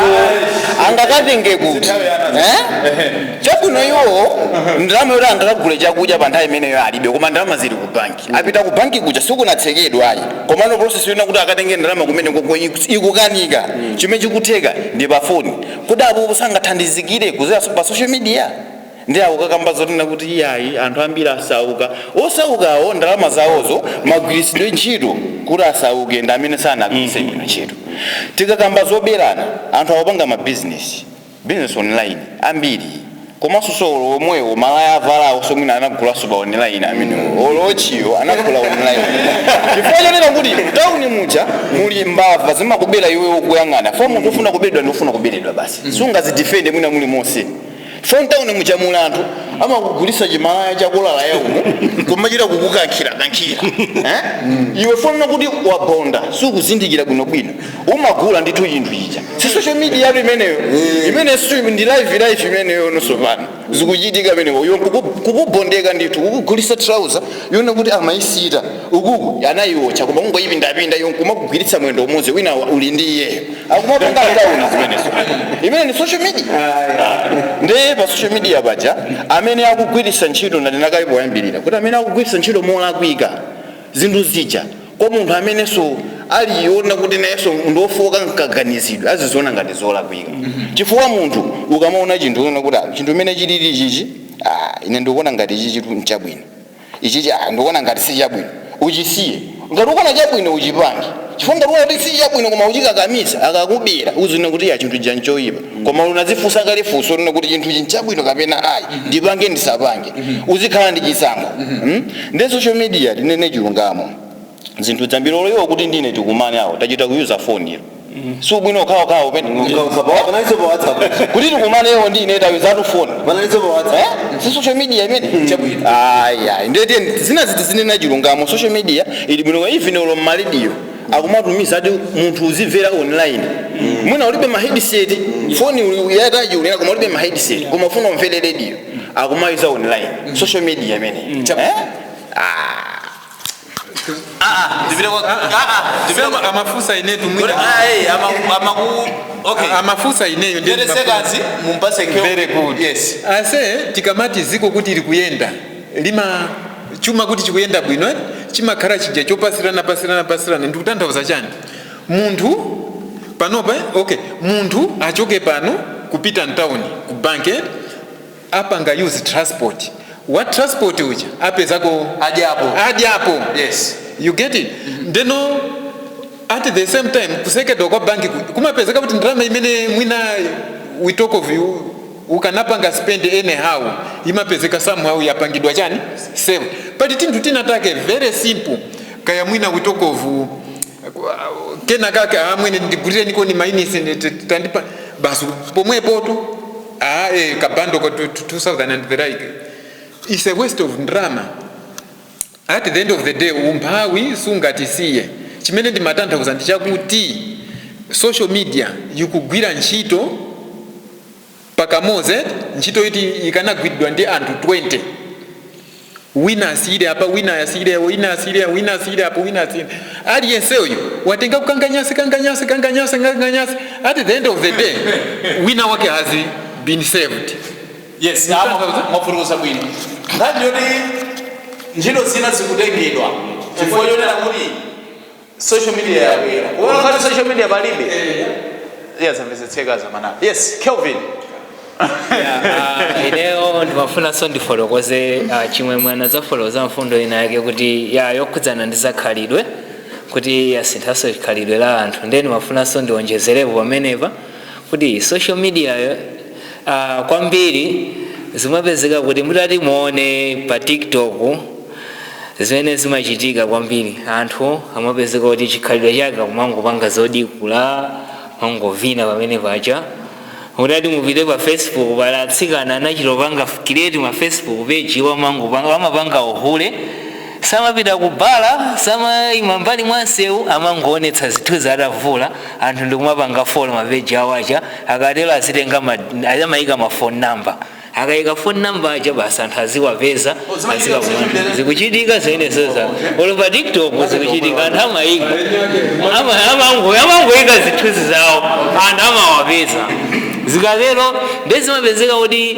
angakatenge kuti, eh? Chabwino, iwo ndalama yoti angakagule chakudya pa nthawi imeneyo alibe, koma ndalama zili ku banki. Apita ku banki kuja, sikunatsekedwa ayi, komano process yona kuti akatenge ndalama kumene koko ikukanika. Chimene chikutheka ndi pafoni. Kuti apo sangathandizikire kuzera pa social media? Ndi akukakamba zotina kuti iyayi, anthu ambiri asauka. Osaukawo ndalama zawozo magwiritsidwe ntchito kuti asauke ndi amene sanagwiritse bwino ntchito. Tikakamba zoberana, anthu akupanga mabizinesi, business online ambiri, komanso so omwewo malaya avalawo somwina anagulaso pa online, amenewo olochiyo anagula online, chifukwa chonena kuti tawuni muja muli mbava zimakubera iwe ukuyang'ana. Fo munthu ufuna kuberedwa ndi ufuna kuberedwa basi, sungazidifende mwina muli monse. Fo mtawuni muja muli anthu amakugulisa chimalaya chakulala yaumo, kumachita kukukankhira kankhira, eh? Iwe fonena kuti wabonda, sukuzindikira bwinobwino, umagula ndithu chinthu chija. Si social media yatu imeneyo? Imene si ndi live life imeneyo nonso pano zikuchitika imeneyo. Iwe kukubondeka ndithu, kukugulisa trouser yona kuti amayisita ukuku anayiwotcha, koma kungoyipindapinda, iwe kumakugwiritsa mwendo umodzi, wina uli ndi iyeyo, akumapanga tauni zimenezo. Imene ni social media. Ndiye pa social media paja amene akugwiritsa ntchito, ndinakali poyambirira kuti amene akugwiritsa ntchito molakwika zinthu zija, kwa munthu amenenso aliona kuti nayenso ndofoka nkaganizidwe, aziziona ngati zolakwika. Chifukwa munthu ukamaona chinthu unaona kuti ah, chinthu imene chilili chichi, ine ndikuona ngati ichi chitu nchabwino, ichichi ndikuona ngati si chabwino, uchisiye. Ngati ukuona chabwino uchipange, chifukwa ngati ukuona kuti si chabwino koma uchikakamiza, akakubera uzina kuti ya chinthu cha nchoyipa, koma unazifunsa kale funso lina kuti chinthu chi nchabwino kapena ayi, ndipange ndisapange, uzikhala ndi chisankho. Ndi social media, tinene chilungamo, zinthu zambiri oloyiwa kuti ndine tikumane awo tachita kuyuza foni ilo. Si ubwino okhaokhawo pene kuti tikumanewo ndi ine tawizatu foni. Eh? Si social media imene? Ayi, ndeti zina ziti zinena chilungamo, social media ili bwino. Even olo mmarediyo akumatumiza ati munthu uzimvera online. Mwina ulibe ma headset, foni yataji ulina koma ulibe ma headset, koma ufuna umvere radio, akumayiza online. Social media imene, eh? Ndipite kwa ndipite kwa Amafusa inetu mwina. Ayi, amaku, okay. Amafusa ineyo ndiye. 30 seconds mumpase Kelvin. Very good. Yes. Ase tikamati ziko kuti likuyenda, lima chuma kuti chikuyenda bwino, eh? Chimakhala chija chopasirana pasirana pasirana. Ndikutanthauza chani? Munthu panopa, eh? Okay, munthu achoke pano kupita mtawuni ku bank, eh? Apanga use transport wa transport uja apezako. Adyapo. Adyapo. You get it? Ndeno at the same time kusekedwa kwa banki kumapezeka kuti ndalama imene mwina we talk of you ukanapanga spend anyhow imapezeka somehow yapangidwa chani, save. But tinthu tinatake very simple, kaya mwina we talk of kena kake, amwene ndigulire niko ni mainisi, tandipa basi pomwepo ah, kabando ka 2000 and the like is a waste of drama. At the end of the day umphawi sungatisiye. Chimene ndimatanthauza ndichakuti social media ikugwira ntchito pakamoze, ntchito iti ikanagwiridwa ndi anthu 20, wina asiyire apa, wina asiyire, wina asiyire, wina asiyire apo, wina asiyire, aliyenseyo watenga kukanganyasi kanganyasi kanganyasi kanganyasi. At the end of the day wina wake has been saved. Yes, mwafurukuza bwino. Nkhani yoti ntchito zina zikutengedwa chifukwa chonena kuti social media yabwera, kuona ngati social media palibe, yes, amvetsetseka zamanaka. Yes, Kelvin. Ineyo ndimafunanso ndifotokoze, chimwe mwana zafotokoza mfundo ina yake kuti ya yokhudzana ndi zakhalidwe, kuti yasinthanso khalidwe la anthu. Ndiye ndimafunanso ndionjezerepo pamenepa kuti social media yo, kwambiri zimapezeka kuti mutati muone pa TikTok zimene zimachitika kwambiri, anthu amapezeka kuti chikhalidwe chake kumangopanga zodikula, mangovina pamene pacha. Mutati mupite pa Facebook, pala atsikana anachitopanga create ma Facebook page, wamangopanga, amapanga uhule, samapita kubala, samayima mbali mwa nsewu, amangoonetsa zithunzi atavula, anthu ndikumapanga follow ma page awo aja. Akatero azitenga amayika ma phone number, akayika phone number aja basi anthu aziwapeza. Zimachitika ku social media? Zikuchitika zimenezoza, olo pa TikTok zikuchitika. Anthu amayika, amangoyika zithunzi zawo, anthu amawapeza. Zikatero ndezimapezeka kuti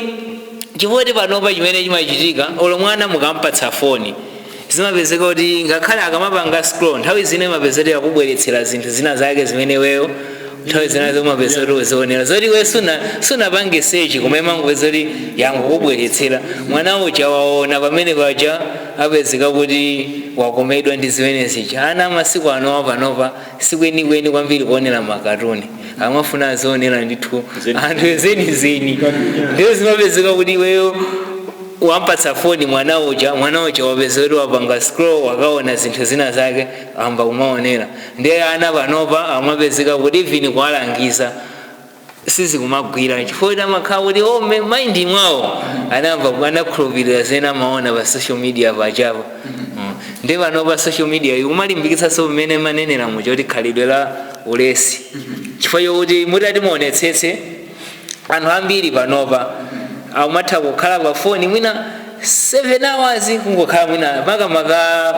chifukwa panopa chimene chimachitika, olo mwana mukampatsa foni, zimapezeka kuti ngakhale akamapanga scroll, nthawi zina imapezeka kuti akubweretsera zinthu zina zake zimene weyo nthawi zina zomapeza kuti uzionera zoti iwe sunapange search, koma imangopeza kuti yangokubweretsera. Mwana uja waona pamene paja, apezeka kuti wakomedwa ndi zimene zija. Ana masiku anowa panopa sikwenikweni kwambiri kuonera makatuni, amafuna azionera ndithu anthu zenizeni. Ndiyo zimapezeka kuti iweyo wampatsa foni mwana uja, mwana uja wapeza kuti wapanga scroll, wakaona zinthu zina zake, amba kumaonera. Ndiye ana panopa amapezeka kuti even kuwalangiza sizikumagwira, chifukwa amakhala kuti ome mind mwawo anamba anakhulupirira zene amaona pa social media pachapo. Ndi panopa social media ikumalimbikitsanso mmene manenera muja kuti khalidwe la ulesi, chifukwa chokuti mutati muonetsetse, anthu ambiri panopa akumatha kukhala pa foni mwina 7 hours, kungokhala mwina makamaka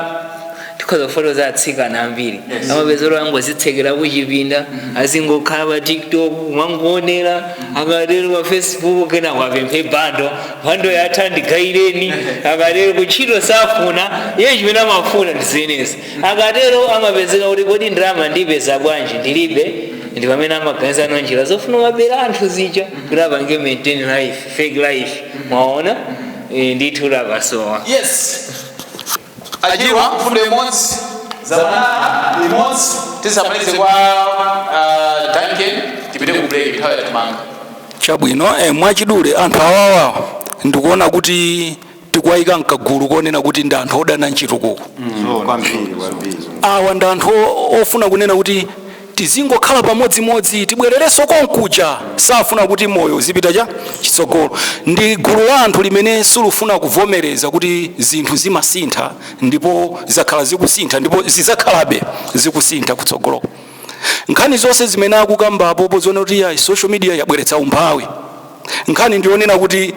tikhoza kufotokoza atsikana ambiri amapeza kuti angozitsekera kuchipinda, azingokhala pa TikTok mwangoonera, akatero pa Facebook, kena kwapemphe bundle, bundle yatha ndigaireni. Akatero kuntchito safuna iye, chimene amafuna ndi zimenezi. Akatero amapezeka kuti kodi ndalama ndipeza bwanji, ndilibe. Ndi pamene amaganiza no njira zofuna mabera anthu zija kuti apange maintain life, fake life, mwaona. Ndithu lakasowa. Yes, Ajiwa, mfundo imodzi, zamanaa imodzi, tisamalize kwa Duncan, tipite ku break, nthawi yatimanga. Chabwino, mwachidule, anthu awawa ndikuona kuti tikuwayika mkagulu konena kuti ndi anthu odana nchitukuko. Kwambiri, kwambiri. Awa ndi anthu ofuna kunena kuti Tizingokhala pamodzimodzi, tibwererenso konkuja. Safuna kuti moyo uzipita cha chitsogolo. Ndi gulu la anthu limene silufuna kuvomereza kuti zinthu zimasintha, ndipo zakhala zikusintha, ndipo zizakhalabe zikusintha kutsogoloko. Nkhani zonse zimene akukambapo zoona kuti ya social media yabweretsa umphawi, nkhani ndionena kuti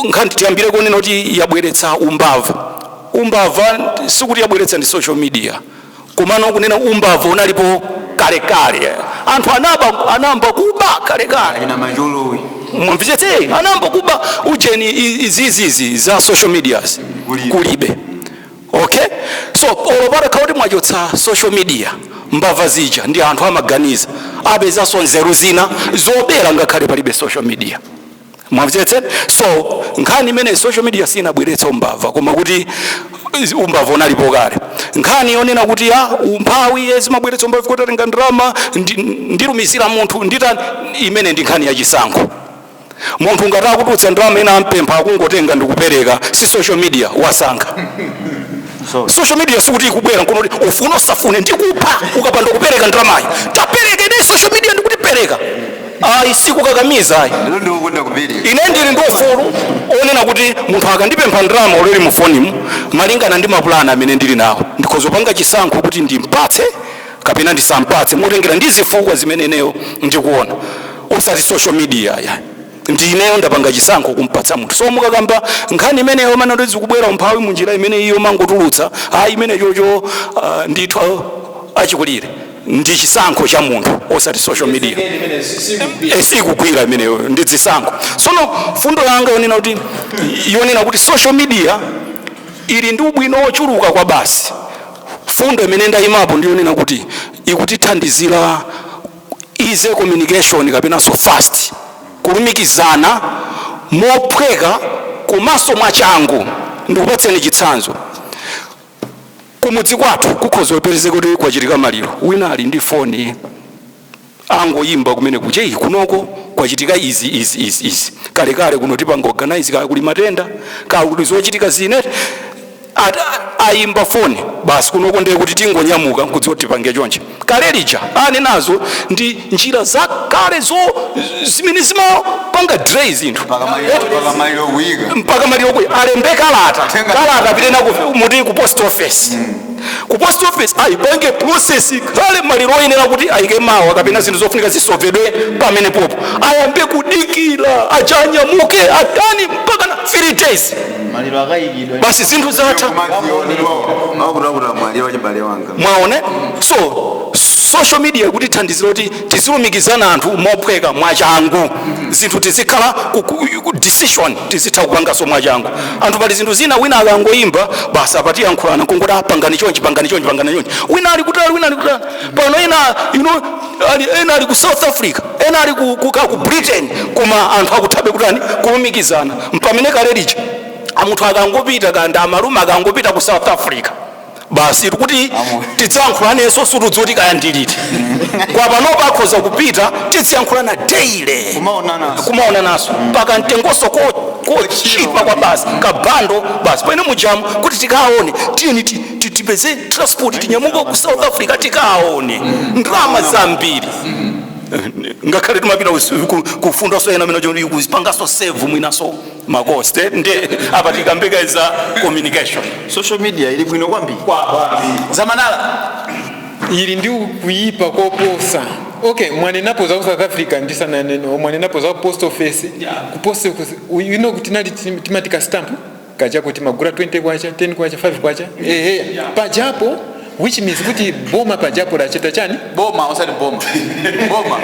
nkhani tiyambire kunena kuti yabweretsa umbava. Umbava sikuti yabweretsa ndi social media, komano kunena umbava unalipo kalekale. Anthu anaba, anamba kuba kalekale. Na macholowe. Mwamvetsetse, anamba kuba ujeni izizizi za social medias Kulibe. Kulibe. Okay, so olopata kuti mwachotsa social media, mbava zija ndi anthu amaganiza, apezanso nzeru zina zobera ngakhale palibe social media. Mwamvetsetse? So nkhani imene social media sinabweretsa umbava, koma kuti umbava unalipo kale. Nkhani yonena kuti ya umphawi, zimabweretsa umphawi kuti atenga ndalama ndilumizira munthu nditani, imene ndi nkhani yachisankho. Munthu ngati akutulutsa ndalama ina ampempha, akungotenga ndikupereka, si social media, wasankha. Social media sikuti ikubwera nkunoti ufune usafune ndikupha ukapanda kupereka ndalamayo. Tapereka, ine social media ndikutipereka, ayi, sikukakamiza, ayi. Lero ndikukonda kupereka. Ine ndili ndi ufulu onena kuti munthu akandipempha ndalama ulere mu fonimu, malingana ndi mapulani amene ndili nawo, ndikhoza kupanga chisankho kuti ndimpatse kapena ndisampatse, motengera ndi zifukwa zimene ineyo ndikuona, osati social media ya. Ndi ineyo ndapanga chisankho kumpatsa munthu. So mukakamba nkhani imeneyo mana zikubwera umphawi munjira imene iyo mangotulutsa, ayi, imene chocho ndithu achikulire ndi chisankho cha munthu, osati social media. Sikugwira imeneyo, ndi zisankho. Sono fundo yanga yonena kuti social media ili ndi ubwino wochuluka kwa basi, fundo imene ndayimapo ndi yonena kuti ikutithandizira easy communication kapenanso fast kulumikizana mophweka komanso mwachangu. Ndikupatseni chitsanzo. Kumudzi kwathu kukhoza kupezeka kuti kwachitika maliro, wina ali ndi foni, angoyimba kumene kuche, "Kunoko kwachitika izi, izi, izi, izi." Kalekale kuno tipanga organize, kaya kuli matenda, kaya kuli zochitika zine, ayimba foni basi, kunoko ndiye kuti tingonyamuka nkudziwa kuti tipange chonchi. Kale lija ane nazo ndi njira zakale zo zimene zimapanga delay zinthu. Mpaka maliro kuyika. Mpaka maliro kuyi, alembe kalata, kalata apite nako muti ku post office, ku post office ayipange process. Kale maliro oyenera kuti ayike mawa kapena zinthu zofunika zisovedwe pamene popo, ayambe kudikira achanyamuke atani mpaka na 3 days. Maliro akayikidwa. Basi, zinthu zatha. Akutakuta mwaliro wachibale wanga. Mwaone, so social media ikutithandizira kuti tizilumikizana anthu mophweka, mwachangu. Zinthu tizikhala ku decision tizitha kupanganso mwachangu. Anthu pali zinthu zina wina akangoyimba basi, apatiyankhulana kungoti, "Ah, pangani chonchi, pangani chonchi, pangani chonchi." Wina ali kutali, wina ali kutali pano, ena ena ali ku South Africa, ena ali ku Britain, koma anthu akuthabe kutani? Kulumikizana. Mpamene kale lija munthu akangopita kanda amalume akangopita ku South Africa, basi, tikuti tidzayankhulanenso sutudziwa kuti kaya ndiliti. Kwa panopa akhoza kupita, tidziyankhulana daily. Kumaonananso. Kumaonananso mpaka mtengoso kochipa kwa basi, kabando basi pamene mujamu kuti tikaone, tiyeni tipeze transport, tinyamuke ku South Africa tikaone, ndalama zambiri. Ngakhale timapita kufundanso ena amene kuzipanganso save mwinaso ma cost, ndi apa tikambeka za communication. Social media ili bwino kwambiri. Zamanala. Ili ndi kuyipa koposa. Okay, mwanenapo za ku South Africa, ndisananene, mwanenapo za post office. Ku post office, you know kuti tinali timati ka stamp kachako timagula 20 kwacha, 10 kwacha, 5 kwacha, ehe, pajapo, which means kuti boma pajapo lachita chani? Boma, osati boma, boma.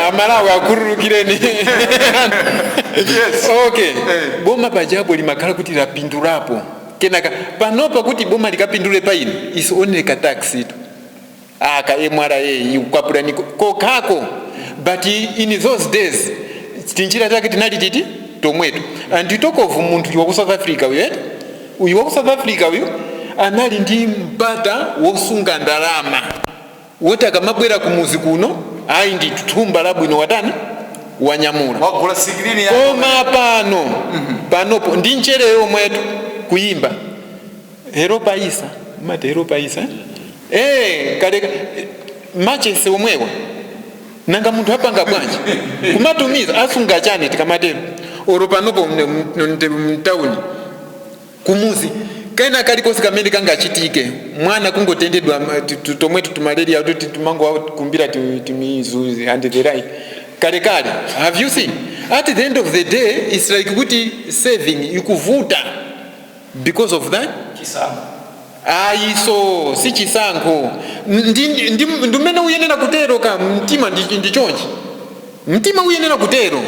Amalawi akhululukireni. Okay, boma pajapo limakhala kuti lapindulapo kenaka. Panopa kuti boma likapindule pa ino is only ka tax tu aka MRA ikwapulani kokhako, but in those days tinjira take tinali titi tomweto. And you talk of munthu wa ku South Africa uyu, eti uyu wa ku South Africa uyu anali ndi mpata wosunga ndalama woti akamabwera kumuzi kuno, ayi, ndi thumba labwino, watani, wanyamula. Wagula sikirini ya. Koma pano panopo ndi mchere yomwetu kuyimba, "Hello Paisa, Matero paisa kale machesi omwewa. Nanga munthu apanga bwanji kumatumiza asunga chani? Tikamatero oro panopo mtawuni, kumuzi kena kalikonse kamene kangachitike, mwana kungotendedwa tomwe tumalaria tuti tumangokumbira timizuzi and the like. Kalekale, have you seen, at the end of the day it's like kuti saving ikuvuta because of that. Ayiso si chisankho. Ndimene uyenera kutero ka mtima ndi chonchi, mtima uyenera kutero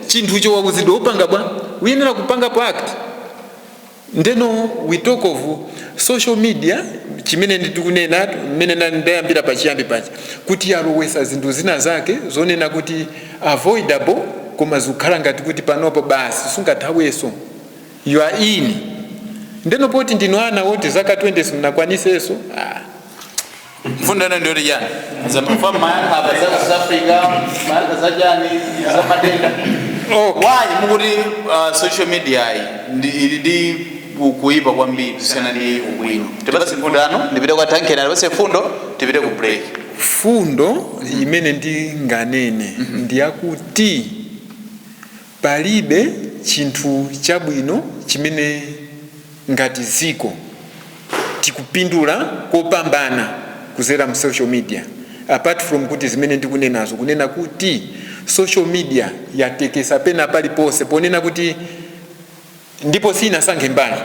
chinthu icho wauzidwa upanga bwa uyenera kupanga act. Ndeno we talk of social media, chimene nditikunena mmene ndayambira pachiyambi pacha kuti yalowesa zinthu zina zake zonena kuti avoidable, koma zikukhala ngati kuti panopo basi sungathaweso, you are in. Ndeno poti ndinu ana woti zaka 20 simunakwaniseso, ah. Mfundo ino ndiyoti chani? Zamfa mayankha apa za South Africa, mayankha za chani, za matenda. Okay. Why mukuti social media iyi ili ndi kuipa kwambiri kusiyana ndi ubwino? Tipatse mfundo ano, ndipite kwa Tankena, tipatse fundo, tipite ku break. Fundo imene ndinganene ndiyakuti palibe chinthu chabwino chimene ngati ziko tikupindula kopambana kuzera mu social media, apart from kuti zimene ndikunenazo, kunena kuti social media yatekesa pena paliponse, ponena kuti ndipo sinasankhe mbali,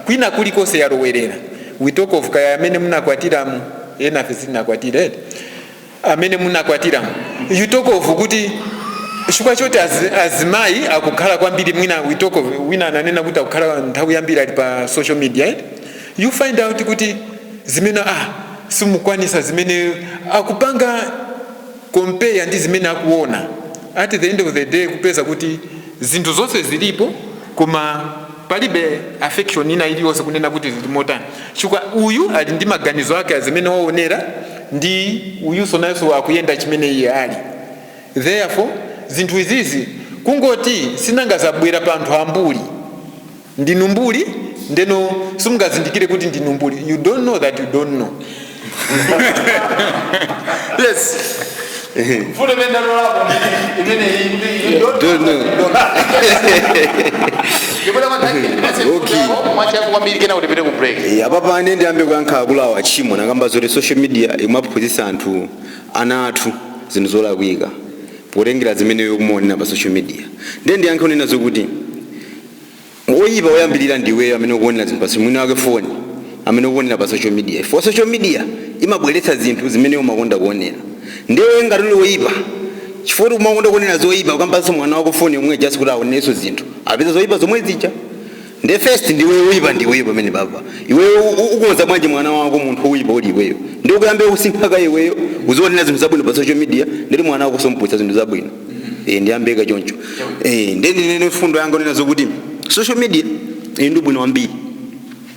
kwina kulikonse yalowerera. We talk of kaya amene munakwatiramu, enafe sitinakwatira eti, amene munakwatiramu, you talk of kuti chifukwa choti azimayi akukhala kwambiri mwina, we talk of wina ananena kuti akukhala nthawi yambiri ali pa social media, eti, you find out kuti zimene simukwanisa, zimene akupanga compare ndi zimene akuona, at the end of the day kupeza kuti zinthu zonse zilipo koma palibe affection ina iliyonse, kunena kuti zili motani, chifukwa uyu ali ndi maganizo ake azimene waonera ndi uyuso nayenso akuyenda chimene iye ali. Therefore zinthu izizi kungoti sinanga zabwera pa anthu ambuli, ndinu mbuli, ndeno simungazindikire kuti ndinu mbuli. You don't know that you don't know. Yes, mfundo imene ndalolapo imene iyi kuti you don't Don't know. Ndipite kwa Tankena, tipatse mfundo mwachangu kwambiri, kena kuti tipite ku break. Apapa ane ndiyambe kuyankha akulu awo achimwa nakamba zoti social media imaphunzitsa anthu, ana athu, zinthu zolakwika potengera zimene ukumaonera pa social media. Ndiye ndiyankhe unena zokuti oyipa oyambirira ndiweyo amene ukuonera zinthu pa mwini wake foni amene ukuonera pa social media. For social media imabweretsa zinthu zimene umakonda kuonera. Ndiwe ngati uli woyipa chifukwa umakonda kuonera zoyipa, ukampatsa mwana wako foni yomwe just kuti aonerenso zinthu, apeza zoyipa zomwe zija. Nde first ndiwe uyipa, ndiweyo pamene papa iweyo ukonza bwanji mwana wako munthu uyipa uli iweyo? Ndi ukuyambe kusinkhaka iweyo uzionera zinthu zabwino pa social media, nditi mwana wako sompwitsa zinthu zabwino. Ndiyambeka choncho. Ndi ndinene fundo yanga onena zokuti social media ili ndi ubwino wambiri.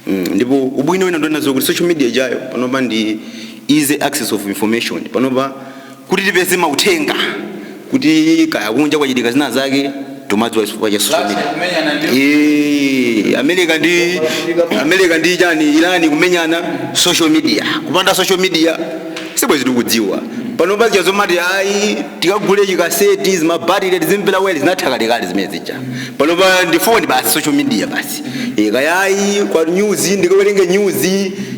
Ndipo ubwino wina ndonena zokuti social media ijayo panopa ndi easy access of information. Panopa kuti tipeze mauthenga kuti kaya kunja kwachitika zina zake, tomadziwa chifukwa cha social media. Kumenyana ndi America ndi chani, Iran kumenyana, social media. Kupanda social media sibwezi tikudziwa. Panopa zija zomati ayi tikagule chikaseti, zimabatire tizimpera wele, zinatha kalekale zimene zija. Panopa ndi phone basi, social media basi. Kaya ayi kwa news, ndikawerenge news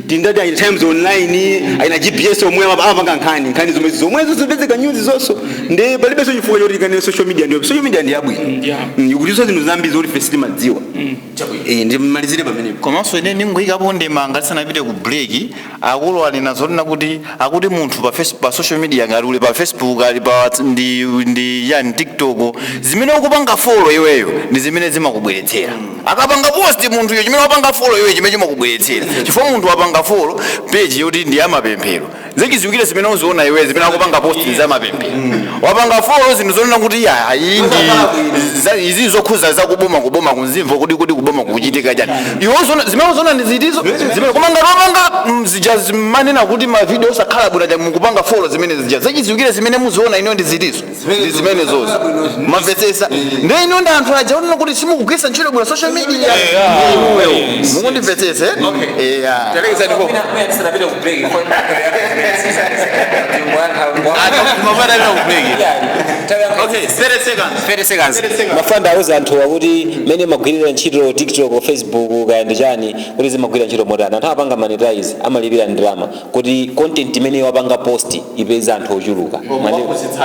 tindati ayi Times Online, ayina GPS omwe amapanga nkhani zomwe zomwezo zipezeka news zonso. Ndi palibenso chifukwa choti tikane social media. Ndiyo social media ndi yabwino. Ikutinso zinthu zambiri zoti ife sitimadziwa. Ndimalizire pamenepo. Komanso ine ndingoyikapo ndemanga tisanapite ku break. Akulu anena zonena kuti akuti munthu pa social media, ngati uli pa Facebook, ali pa ndi yani TikTok, zimene ukupanga follow iweyo ndi zimene zimakubweretsera. Akapanga post munthuyo, chimene wapanga follow iweyo chimene chimakubweretsera, chifukwa munthu wapanga follow page yoti ndi yamapemphero. Zichiziwikire zimene uziona iwe, zimene akupanga post zamapemphero, wapanga follow zinthu zonena kuti ya ayi, ndi izi zokhuza zakuboma, kuboma kunzimvo kuti kuboma kukuchitika chani. Iwe uzona zimene uzona ndi zitizo zimene, koma ngati wapanga zija zimanena kuti ma video osakhala bwino ja, mukupanga follow zimene zija, zachiziwikire zimene muziona ino ndi zitizo, ndi zimene zozo mamvetsetsa. Ndi ino ndi anthu aja onena kuti simukugwiritsa ntchito bwino social media. Inuyo mukundimvetsetse? Yeah. Tisanapite ku break. Okay, 30 seconds. 30 seconds. Mafanda auza anthu akuti mene magwirira ntchito TikTok, Facebook, kaya ndi chani, kuti zimagwira ntchito motani. Anthu amapanga monetize, amalipira ndalama kuti content imene wapanga post ipeze anthu ochuluka.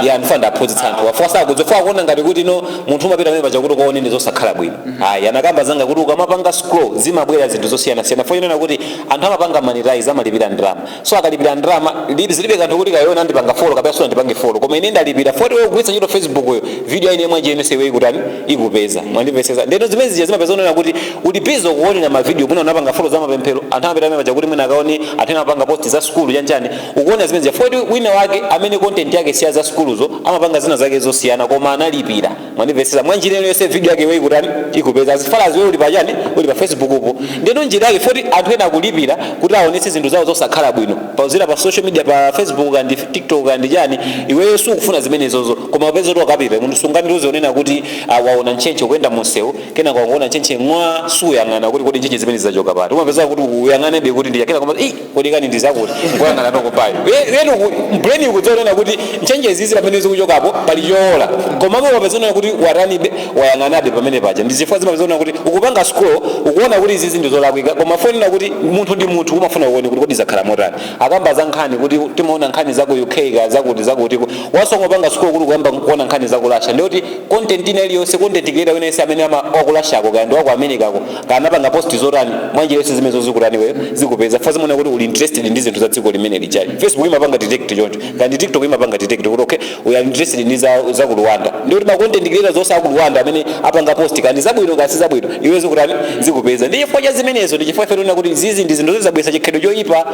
Ya, ndifanda aphunzitsa anthu afuwa sakudza fuwa kuona ngati kuti no munthu umapita pamene paja kuti ukaone ndi zosakhala bwino. Ayi, anakamba zanga kuti ukamapanga scroll zimabwera zinthu zosiyanasiyana. Fo inena kuti anthu amapanga monetize, amalipira ndalama. So akalipira ndalama zilibe kanthu kuti kayona ndipanga follow kapena sona ndipange follow, koma ine ndalipira foti wewe kugwiritsa ntchito Facebook yo, video ine mwenje ine sewe ikutani, ikupeza. Mwandimvetsetsa? Ndeno zimene zija zimapeza onena kuti uli busy kuonera ma video, mwina unapanga follow za mapemphero, anthu amapita pamene paja kuti mwina akaone anthu ena amapanga post za skulu chanchani, ukuona zimene zija. Foti wina wake amene content yake siya za skuluzo, amapanga zina zake zosiyana, koma analipira. Mwandimvetsetsa? Mwanjira ino yonse video yake iwe ikutani, ikupeza. As far as wewe uli pa chani, uli pa Facebook upo. Ndeno njira yake foti anthu ena akulipira kuti aonetse zinthu zawo zosakhala bwino pauzira pa social media, pa Facebook kandi TikTok kandi chani, iweyo sukufuna zimenezozo, koma upeza kuti wakapita munthu sungandiuze unena kuti waona ntchentche kuyenda munsewu, kenaka wakuona ntchentche mwa suyang'ana kuti kodi ntchentche zimene zizachoka pati. Umapeza kuti uyang'anebe kuti ndiya, kena koma i kodi kani ndizakuti ngoyang'ana toko payo yetu brain ikudzonena kuti ntchentche zizi pamene zikuchokapo pali choola, koma umapeza unena kuti watanibe, wayang'anabe pamene paja. Ndi zifukwa zimapeza unena kuti ukupanga scroll, ukuona kuti izizi ndi zolakwika, koma fonena kuti munthu ndi munthu, umafuna uone kuti kodi zakhala motani. Akamba za nkhani kuti timaona nkhani za ku UK ka zakuti zakuti, wasongopanga scroll kuti kuyamba kuona nkhani za ku Russia, ndiyoti content ina iliyonse, content creator wina yense amene ama waku Russia-ko kaya ndi waku America-ko kana apanga post zotani, mwanjira yonse zimene zikutani weyo zikupeza fa zimaona kuti uli interested ndi zinthu za dziko limene lijali. Facebook imapanga detect choncho, kandi TikTok imapanga detect kuti okay, we are interested ndi za ku Rwanda, ndiyoti ma content creators zonse aku Rwanda amene apanga post kandi zabwino kasi zabwino, iwe zikutani, zikupeza. Ndi chifukwa cha zimenezo, ndi chifukwa ife tiona kuti zizi ndi zinthu zizabwesa chikhalidwe choyipa.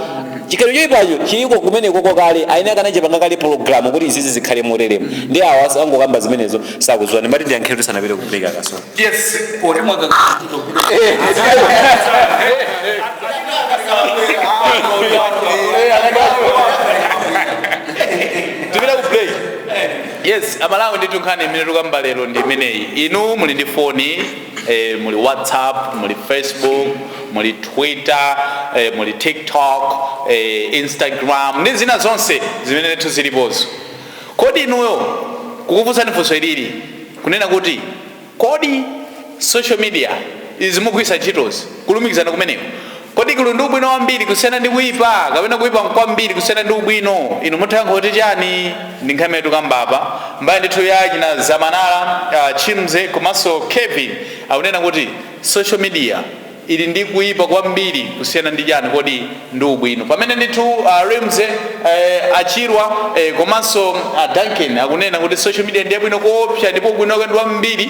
Chikhalidwe choyipacho chiliko kumene koko kale, aine akanachipanga kale program kuti izizi zikhale moteremo. Ndi awa angokamba zimenezo sakudziwa. Ndimati ndiyankhire tisanapite ku break akaso. Yes. Poti mwaka Tipita ku break. Yes, Amalawi, ndithu nkhani imene tikamba lero ndi imeneyi. Inu muli ndi foni, muli WhatsApp, muli Facebook, muli Twitter, muli TikTok, Instagram ndi zina zonse zimene ndithu zilipozo. Kodi inuyo, kukufunsani funso ilili kunena kuti kodi social media izi mugwiritsa ntchitozi, kulumikizana kumeneko, kodi kuli ndi ubwino wambiri kusiyana ndi kuyipa, kapena kuyipa kwambiri kusiyana ndi ubwino? Inu muthayankha kuti chani? Ndi nkhani imene tikambapa. Mbali ndithu ya china Zamanala, Chimze komanso Kevin akunena kuti social media ili ndi kuyipa kwambiri kusiyana ndi chani, kodi ndi ubwino, pamene ndithu Rimze, Achirwa, komanso Duncan akunena kuti social media ndi yabwino koopsa, ndipo ubwino wake ndi wambiri,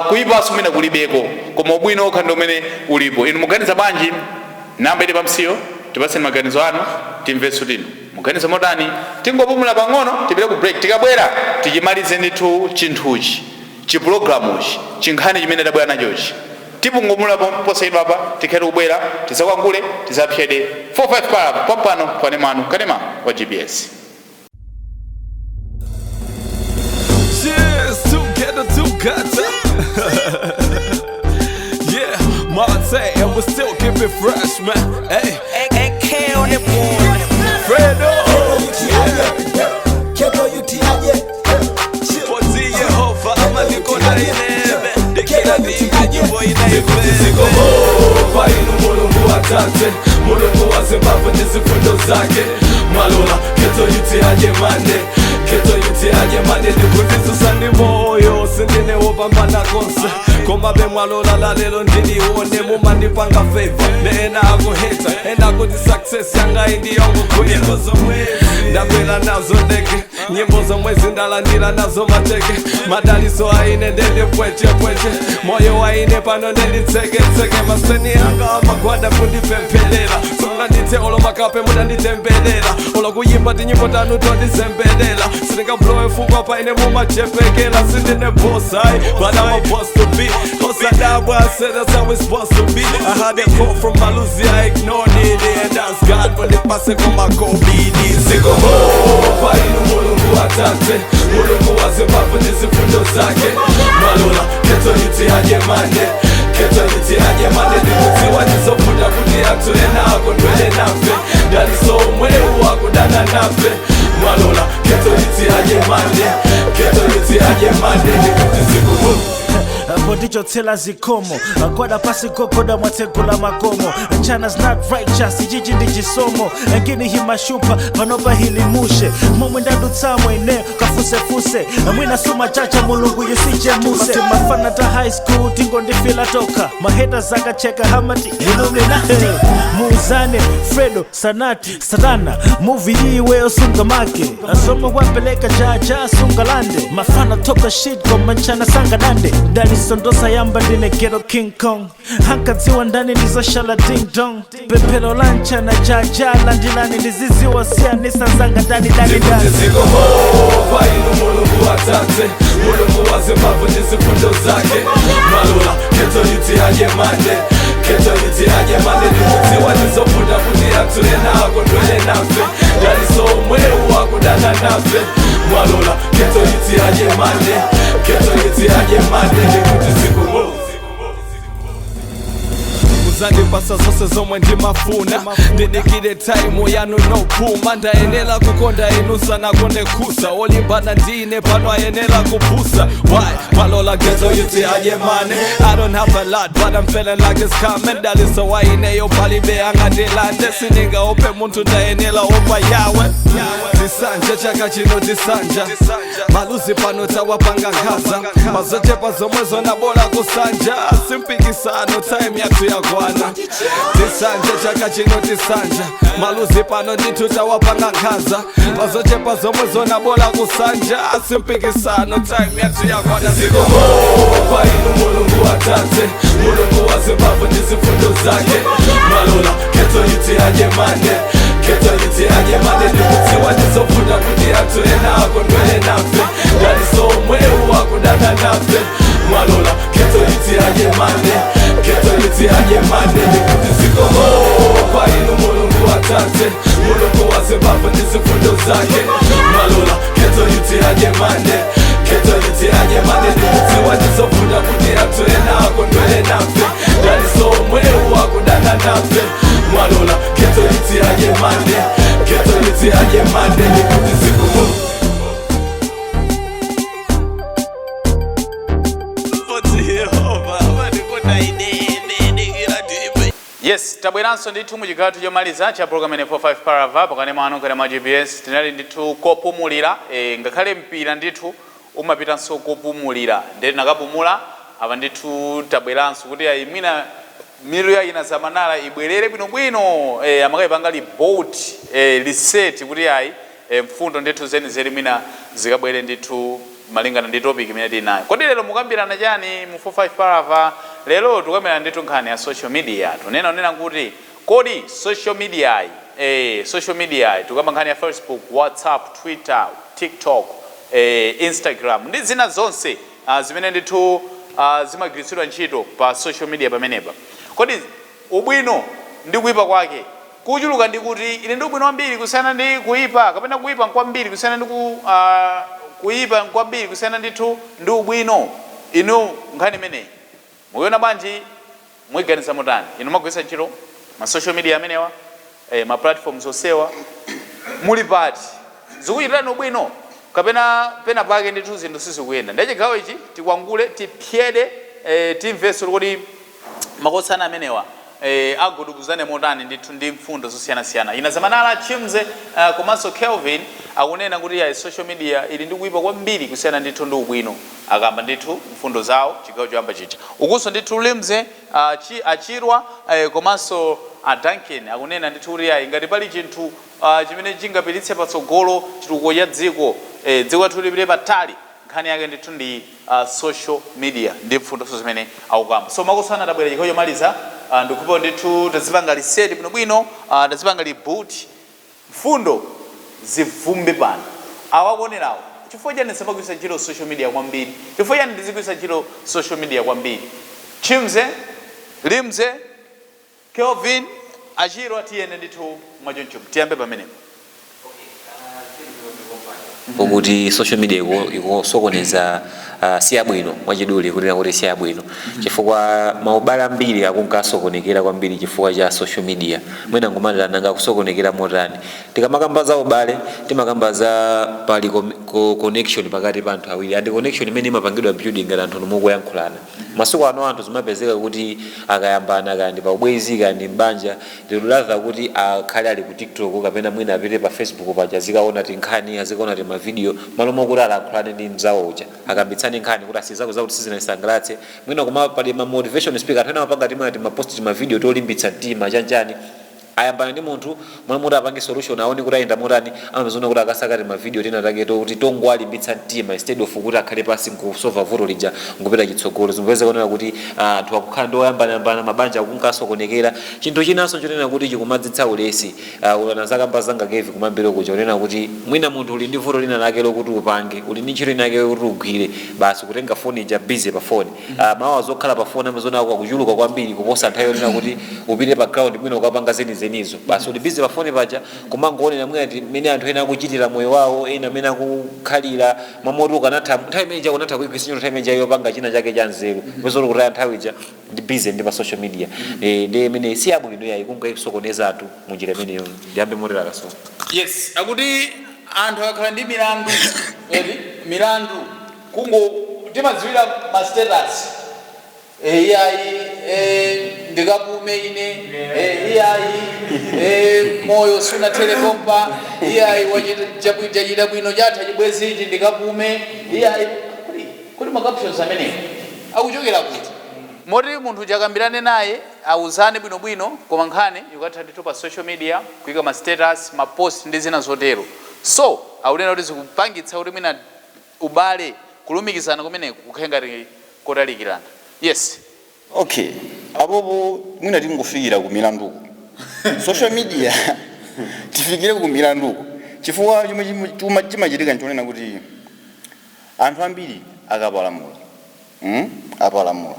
kuyipanso mwina kulibeko, koma ubwino okha ndi umene ulipo. Inu muganiza bwanji? Namba ili pamsiyo, tipatseni maganizo anu, timvenso tino muganiza motani. Tingopumula pang'ono, tipite ku break. Tikabwera tichimalize ndithu chinthuchi, chipulogalamuchi, chinkhani chimene tabwera nachochi. Tipungumula posayidwa apa, tikhale kubwera tisakwangule, tisapyede 45 para pompano panemanu kanema wa GBS. Cheers, together, together. Yeah, Monte, and we still keep it fresh, man. Hey, AK on the board. Fredo. Poti Yehova amaliko na inebe ndikira nyimbo Ndikuti inu Mulungu watate, Mulungu wa Zimbabwe ndizifundo zake, malola ghetto youth aje mande, ghetto youth aje mande. Ndikuti susani moyo sindine. Kupambana konse komabe mwalola la lero ndilione. Mumandipanga favor ne ena akuheta, ena kuti success yanga indiyongokwera. Ndakwera nazo ndege, nyimbo zomwe zindalandira nazo mateke. Madaliso aine ndende pwechepweche, moyo waine pano ndenditseketseke. Maseni anga amagwada kundipempherera, sungandithe olo makape mudanditemberera, olo kuyimba tinyimbo tanu tondizemberera. Sindingablowe fukwa paine mumachepekera. Sindine boss ayi, but I'm a boss to be. Osadabwa, I said that's how it's supposed to be. I had a call from Malusi, I ignored it, and that's God when they pass it on my kobidi. Zikomo inu Mulungu atate, Mulungu wa Zimbabwe ndizifundo zake. Malola keto yiti ajemane, keto yiti ajemane. Ndikudziwa ndizofunda kuti anthu ena akondwele nafe, daliso omwewu akudana nafe. Malola keto yiti ajemane, keto yiti ajemane. Ndikuti zikomo. Pondichotsela zikomo, agwada pasi gogoda, mwatsegula makomo. China's not righteous, ichichi ndi chisomo. Ngini himashupa panopa hilimushe, momwe ndadutsamo ine kafusefuse. Mwina suma chacha Mulungu yusichemuse. Mafana ta high school tingondifila toka, maheta zakacheka hamati ilumina. Muuzane Fredo Sanati Satana movie iwe osunga make asoma wapeleka jaja sungalande. Mafana toka shit komanchana sangadande. Ndalisondosa yamba ndine ghetto King Kong, hankadziwa ndani ndizoshala ding dong. Pemphero lanchana jaja landilani, ndiziziwa siyanisa nzanga ndani ndani ndani. Zikomo inu Mulungu atate, Mulungu wa Zimbabwe ndizifundo zake. Malola keto yiti ajemane, keto yiti ajemane. Ndikudziwa ndizofunda kuti anthu ena akondwele nafe, daliso omwewu akudana nafe. Mwalola keto yiti ajemane, keto yiti ajemane. Ndikuti zikomo. Muzandipasa zonse zomwe ndimafuna, ndidikire time yanu nopuma. Ndayenera kukonda inu sanakonde kusa, olimbana ndine pano ayenera kupusa. Why malola gezo yuti ajemane? I don't have a lot but I'm feeling like it's coming. Daliso waineyo palibe angandilande, siningaope munthu, ndayenera opa yawe. Tisanje chaka chino tisanja, maluzi pano tawapanga nkhaza. Mazochepa zomwe zona bola kusanja, simpikisano time yathu yakwana. Tisanje chaka chino tisanja, maluzi pano ndithu tawapanga nkhaza. Mazochepa zomwe zona bola kusanja, simpikisano time yathu yakwana. Zikomo inu Mulungu atate, Mulungu wa Zimbabwe ndizifundo zake. Malola keto yiti ajemane, keto yiti ajemane. Ndikudziwa ndizofunda kuti anthu ena akondwele nafe, daliso omwewu akudana nafe. Malola keto yiti ajemane, keto yiti ajemane. Ndikuti zikomo inu Mulungu atate, Mulungu wa Zimbabwe ndizifundo zake. Malola keto yiti ajemane, keto yiti ajemane. Ndikudziwa ndizofunda kuti anthu ena akondwele nafe, daliso omwewu akudana nafe. Malola keto yiti ajemane, keto yiti ajemane. Ndikuti zikomo. Yes, tabweranso ndithu muchigawo chomaliza cha program ene 45 parava pakane mwanu kana mwa GBS. Tinali ndithu kopumulira, ngakhale mpira ndithu umapitanso kopumulira, ndiye tinakapumula apa ndithu tabweranso kuti ayi mwina mitu ya ina zamanala ibwerere bwinobwino, amakayipanga reboot, reset kuti ayi, mfundo ndithu zenizeni mwina zikabwere ndithu malingana ndi topic imene tili nayo. Kodi lero mukambirana chani mu 45 parava? Lero tikambirana ndithu nkhani ya social media. Tunena kuti kodi social media social media, tikamba nkhani ya Facebook, WhatsApp, Twitter, TikTok, Instagram ndi zina zonse zimene ndithu zimagwiritsidwa ntchito pa social media pamenepa. Kodi ubwino ndi kuipa kwake kuchuluka ndi kuti ili ndi ubwino wambiri kusiyana ndi kuipa, kapena kuipa nkwambiri kusiyana ndi kuipa nkwambiri kusiyana ndithu ndi ubwino? Inu nkhani imeneyi mukuiona bwanji? Muyiganiza motani? Inu magwiritsa ntchito ma social media amenewa, ma platforms onsewa, muli pati? Zikuchitirani ubwino kapena pena pake ndithu zinthu sizikuyenda? Ndiye chigawo ichi tikwangule, tipyede, timvenso kuti makosana amenewa Agudubuzane motani ndithu ndi mfundo zosiyanasiyana. Ina zamanala Chimze komanso Kelvin akunena kuti ya social media ili ndi kuipa kwambiri kusiyana ndithu ndi ubwino. Akamba ndithu mfundo zawo chigawo choyamba chija. Ukunso ndithu Limze, Achirwa komanso a Duncan akunena ndithu kuti ayi, ngati pali chinthu chimene chingapititse patsogolo chitukuko cha dziko, dziko lathu lipite patali, nkhani yake ndithu ndi social media ndi mfundonso zimene akukamba. So makosana, tabwera chigawo chomaliza. Ndikupa ndithu tazipanga reset bwinobwino, tazipanga reboot, mfundo zivumbe pano. Awakuonerawo, chifukwa chani samagwiritsa ntchito social media kwambiri? Chifukwa chani ndizigwiritsa ntchito social media kwambiri? Chimze, Limze, Kelvin, Achirwa, tiyende ndithu mwachoncho. Tiyambe pamenepo. Kuti social media ikusokoneza, siyabwino. Mwachidule kunena kuti siyabwino chifukwa maubale ambiri akunkasokonekera kwambiri chifukwa cha social media. Mwina ngumanira nanga kusokonekera motani? Tikamakamba za ubale, timakamba za pali connection pakati pa anthu awiri, and connection imene imapangidwa building ngati anthu mukuyankhulana. Masiku ano anthu zimapezeka kuti akayambana, kaya ndi pa ubwezi, kaya ndi mbanja, ndikulatha kuti akhale ali ku TikTok kapena mwina apite pa Facebook paja, azikaona tinkhani, azikaona timavidiyo, malo mokuti alankhulane ndi mzawo uja, akambitsane nkhani kuti asizako zakuti sizinasangalatse. Mwina kuma pali ma motivation speaker, anthu ena amapanga timwe timapost timavidiyo tolimbitsa mtima chanchani. Ayambana ndi munthu, mwana muti apange solution, aone kuti ayenda motani, amazona kuti akasaka timavidiyo tina take tokuti tongowalimbitsa mtima instead of kuti akhale pasi nkusova vuto lija nkupita chitsogolo. Zimapeza kuonera kuti anthu akukhala ndi oyambanayambana, mabanja akunkasokonekera. Chinthu chinanso chonena kuti chikumadzitsa ulesi, ulana zakamba zanga kevi kumambiro kuja, kunena kuti mwina munthu uli ndi vuto lina lake lokuti upange, uli ndi ntchito ina yake yokuti ugwire, basi kutenga foni ija, busy pa foni. Mawa zokhala pa foni amazona ako akuchuluka kwambiri kuposa nthawi yonena kuti upite pa ground mwina ukapanga zenizenizo. Basi uli busy pa foni paja kumangoonera mwina mmene anthu ena akuchitira moyo wawo, ena amene akukhalira mamoti ukanatha nthawi imene ija unatha kuigwiritsa ntchito nthawi imene ija yopanga china chake cha nzeru, pezoti kutaya nthawi ija ndi busy ndi pa social media. Ndi imene si yabwino yayi, kungayisokoneza anthu munjira imeneyo. Ndiyambe motera kaso. Yes, akuti anthu akakhala ndi milandu eti milandu kungo timadziwira ma status. Iyayi, ndikapume ine, iyayi, moyo sunathere pompa, iyayi, chachita bwino chatha chibwezi ichi, ndikapume, iyayi. Kuti ma captions amenewo akuchokera kuti moti munthu chakambirane naye, awuzane bwinobwino, koma nkhani ikatha ndithu pa social media kuyika ma status, ma post ndi zina zotero. So akunena kuti zikupangitsa kuti mwina ubale, kulumikizana kumeneku kukhale ngati kotalikirana. Yes. Okay, apopo mwina tingofikira ku milanduko. Social media, tifikire ku milanduko chifukwa chomwe chimachitika nchonena kuti anthu ambiri akapalamula, Apalamula,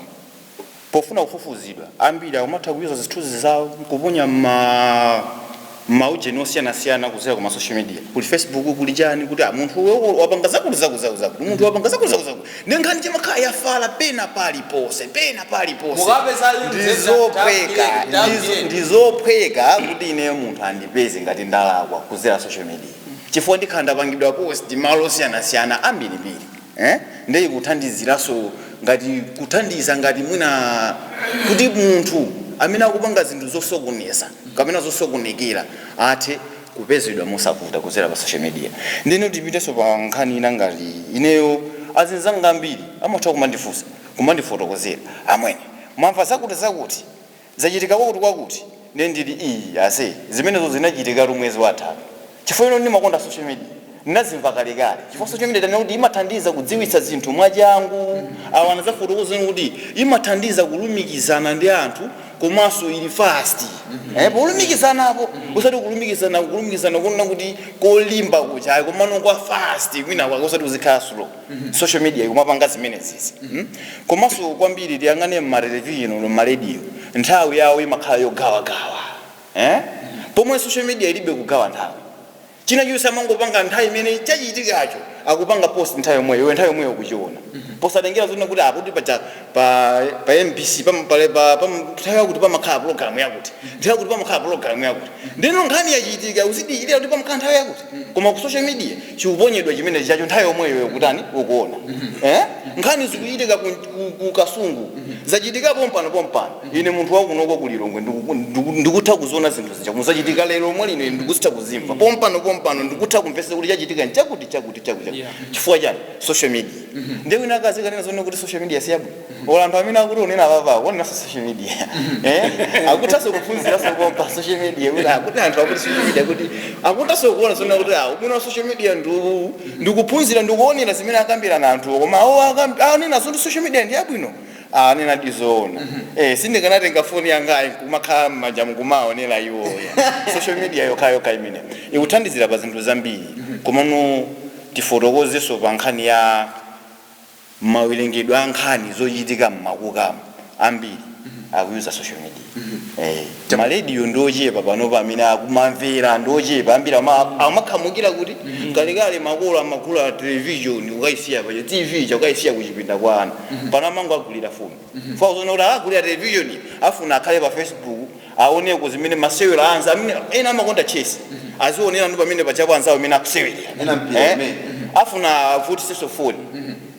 pofuna kufufuzidwa, ambiri akumatha kuyuza zithunzi zawo kuponya ma maujeni osiyanasiyana kuzera kuma social media, kuli Facebook, kuli chani, kuti munthu uyo wapanga zakuti zakuti zakuti zakuti, munthu wapanga zakuti zakuti zakuti, ndi nkhani chimakhala yafala pena paliponse, pena paliponse. Mukapeza. Ndizophweka, ndizophweka kuti ineyo munthu andipeze ngati ndalakwa kuzera social media, chifukwa ndikhala ndapangidwa post malo osiyanasiyana ambirimbiri, eh? Ndiye kuthandiziranso ngati kuthandiza ngati mwina kuti munthu amene akupanga zinthu zosokoneza kapena zosokonekera athe kupezedwa mosavuta kuzera pa social media. Ndine tipitenso pa nkhani ina. Ngati ineyo, azinzanga ambiri amatha kumandifunsa, kumandifotokozera, "Amwene, mwamva zakuti zakuti zachitika kwakuti kwakuti?" Ne ndili, "Iyi ase, zimenezo zinachitika mwezi watatu." Chifukwa ino ndimakonda social media, ndinazimva kalekale, chifukwa social media tanena kuti imathandiza kudziwitsa zinthu mwachangu. Awa anazafotokozeni kuti imathandiza kulumikizana ndi anthu, komanso ili fast polumikizanapo, usati kulumikizana kunena kuti kolimba kuchayi, komano kwa fast kwina kwake, usati uzikhala slow. Social media ikumapanga zimenezisi. Komanso kwambiri tiyang'ane mmatelevision, mmarediyo, nthawi yawo imakhala yogawagawa, eh? Pomwe social media ilibe kugawa nthawi. China chonse amangopanga nthawi imene chachitikacho. Akupanga post nthawi yomweyo, iwe nthawi yomweyo ukuchiona, posatengera zona kuti akuti pacha pa MBC nthawi yakuti pamakhala program yakuti, nthawi yakuti pamakhala program yakuti. Ndino nkhani yachitika, uzidikirira kuti pamakhala nthawi yakuti. Koma ku social media chikuponyedwa chimene chacho nthawi yomweyo, kutani, ukuona. Nkhani zikuchitika ku Kasungu, zachitika pompano pompano. Ine munthu wakunoko kulilongwe ndikutha kuziona zinthu zija muzachitika lero mwe lino, ndikutha kuzimva pompano pompano, ndikutha kumvesa kuti chachitika nchakuti, chakuti, chakuti, chakuti. Chifukwa chani? Social media. Ndiye wina akazikanena zone kuti social media siyabwino, ola anthu amene akuti unena apapa akuoneranso social media, akuthanso kuphunziranso pompa social media, kuti akuti anthu akuti social media, kuti akuthanso kuona zone kuti ubwino wa social media ndikuphunzira, ndikuonera zimene akambirana anthuwo. Koma awo anena zoti social media ndi yabwino, anena dizoona. Sindikanatenga foni yangayi kumakhala m'manja mukumaonera iwoya. Social media yokhayokha imene ikuthandizira pa zinthu zambiri. Komano tifotokozenso pa nkhani ya mawerengedwe a nkhani zochitika mmakukamo, ambiri akuyuza social media. Marediyo ndiochepa panopa, amene akumamvera ndiochepa. Ambiri amakhamukira kuti kalekale makolo amagula television ukayisiya paja, TV cha ukayisiya kuchipinda kwa ana. Pano amango agulira foni. Fauzona kuti akagulira television, afuna akhale pa Facebook aoneko zimene masewero anza, amene ena amakonda chess, azionera ndi pamene pachapo anzawo amene akusewerera. Ena mpira umene. Afuna avutisenso foni,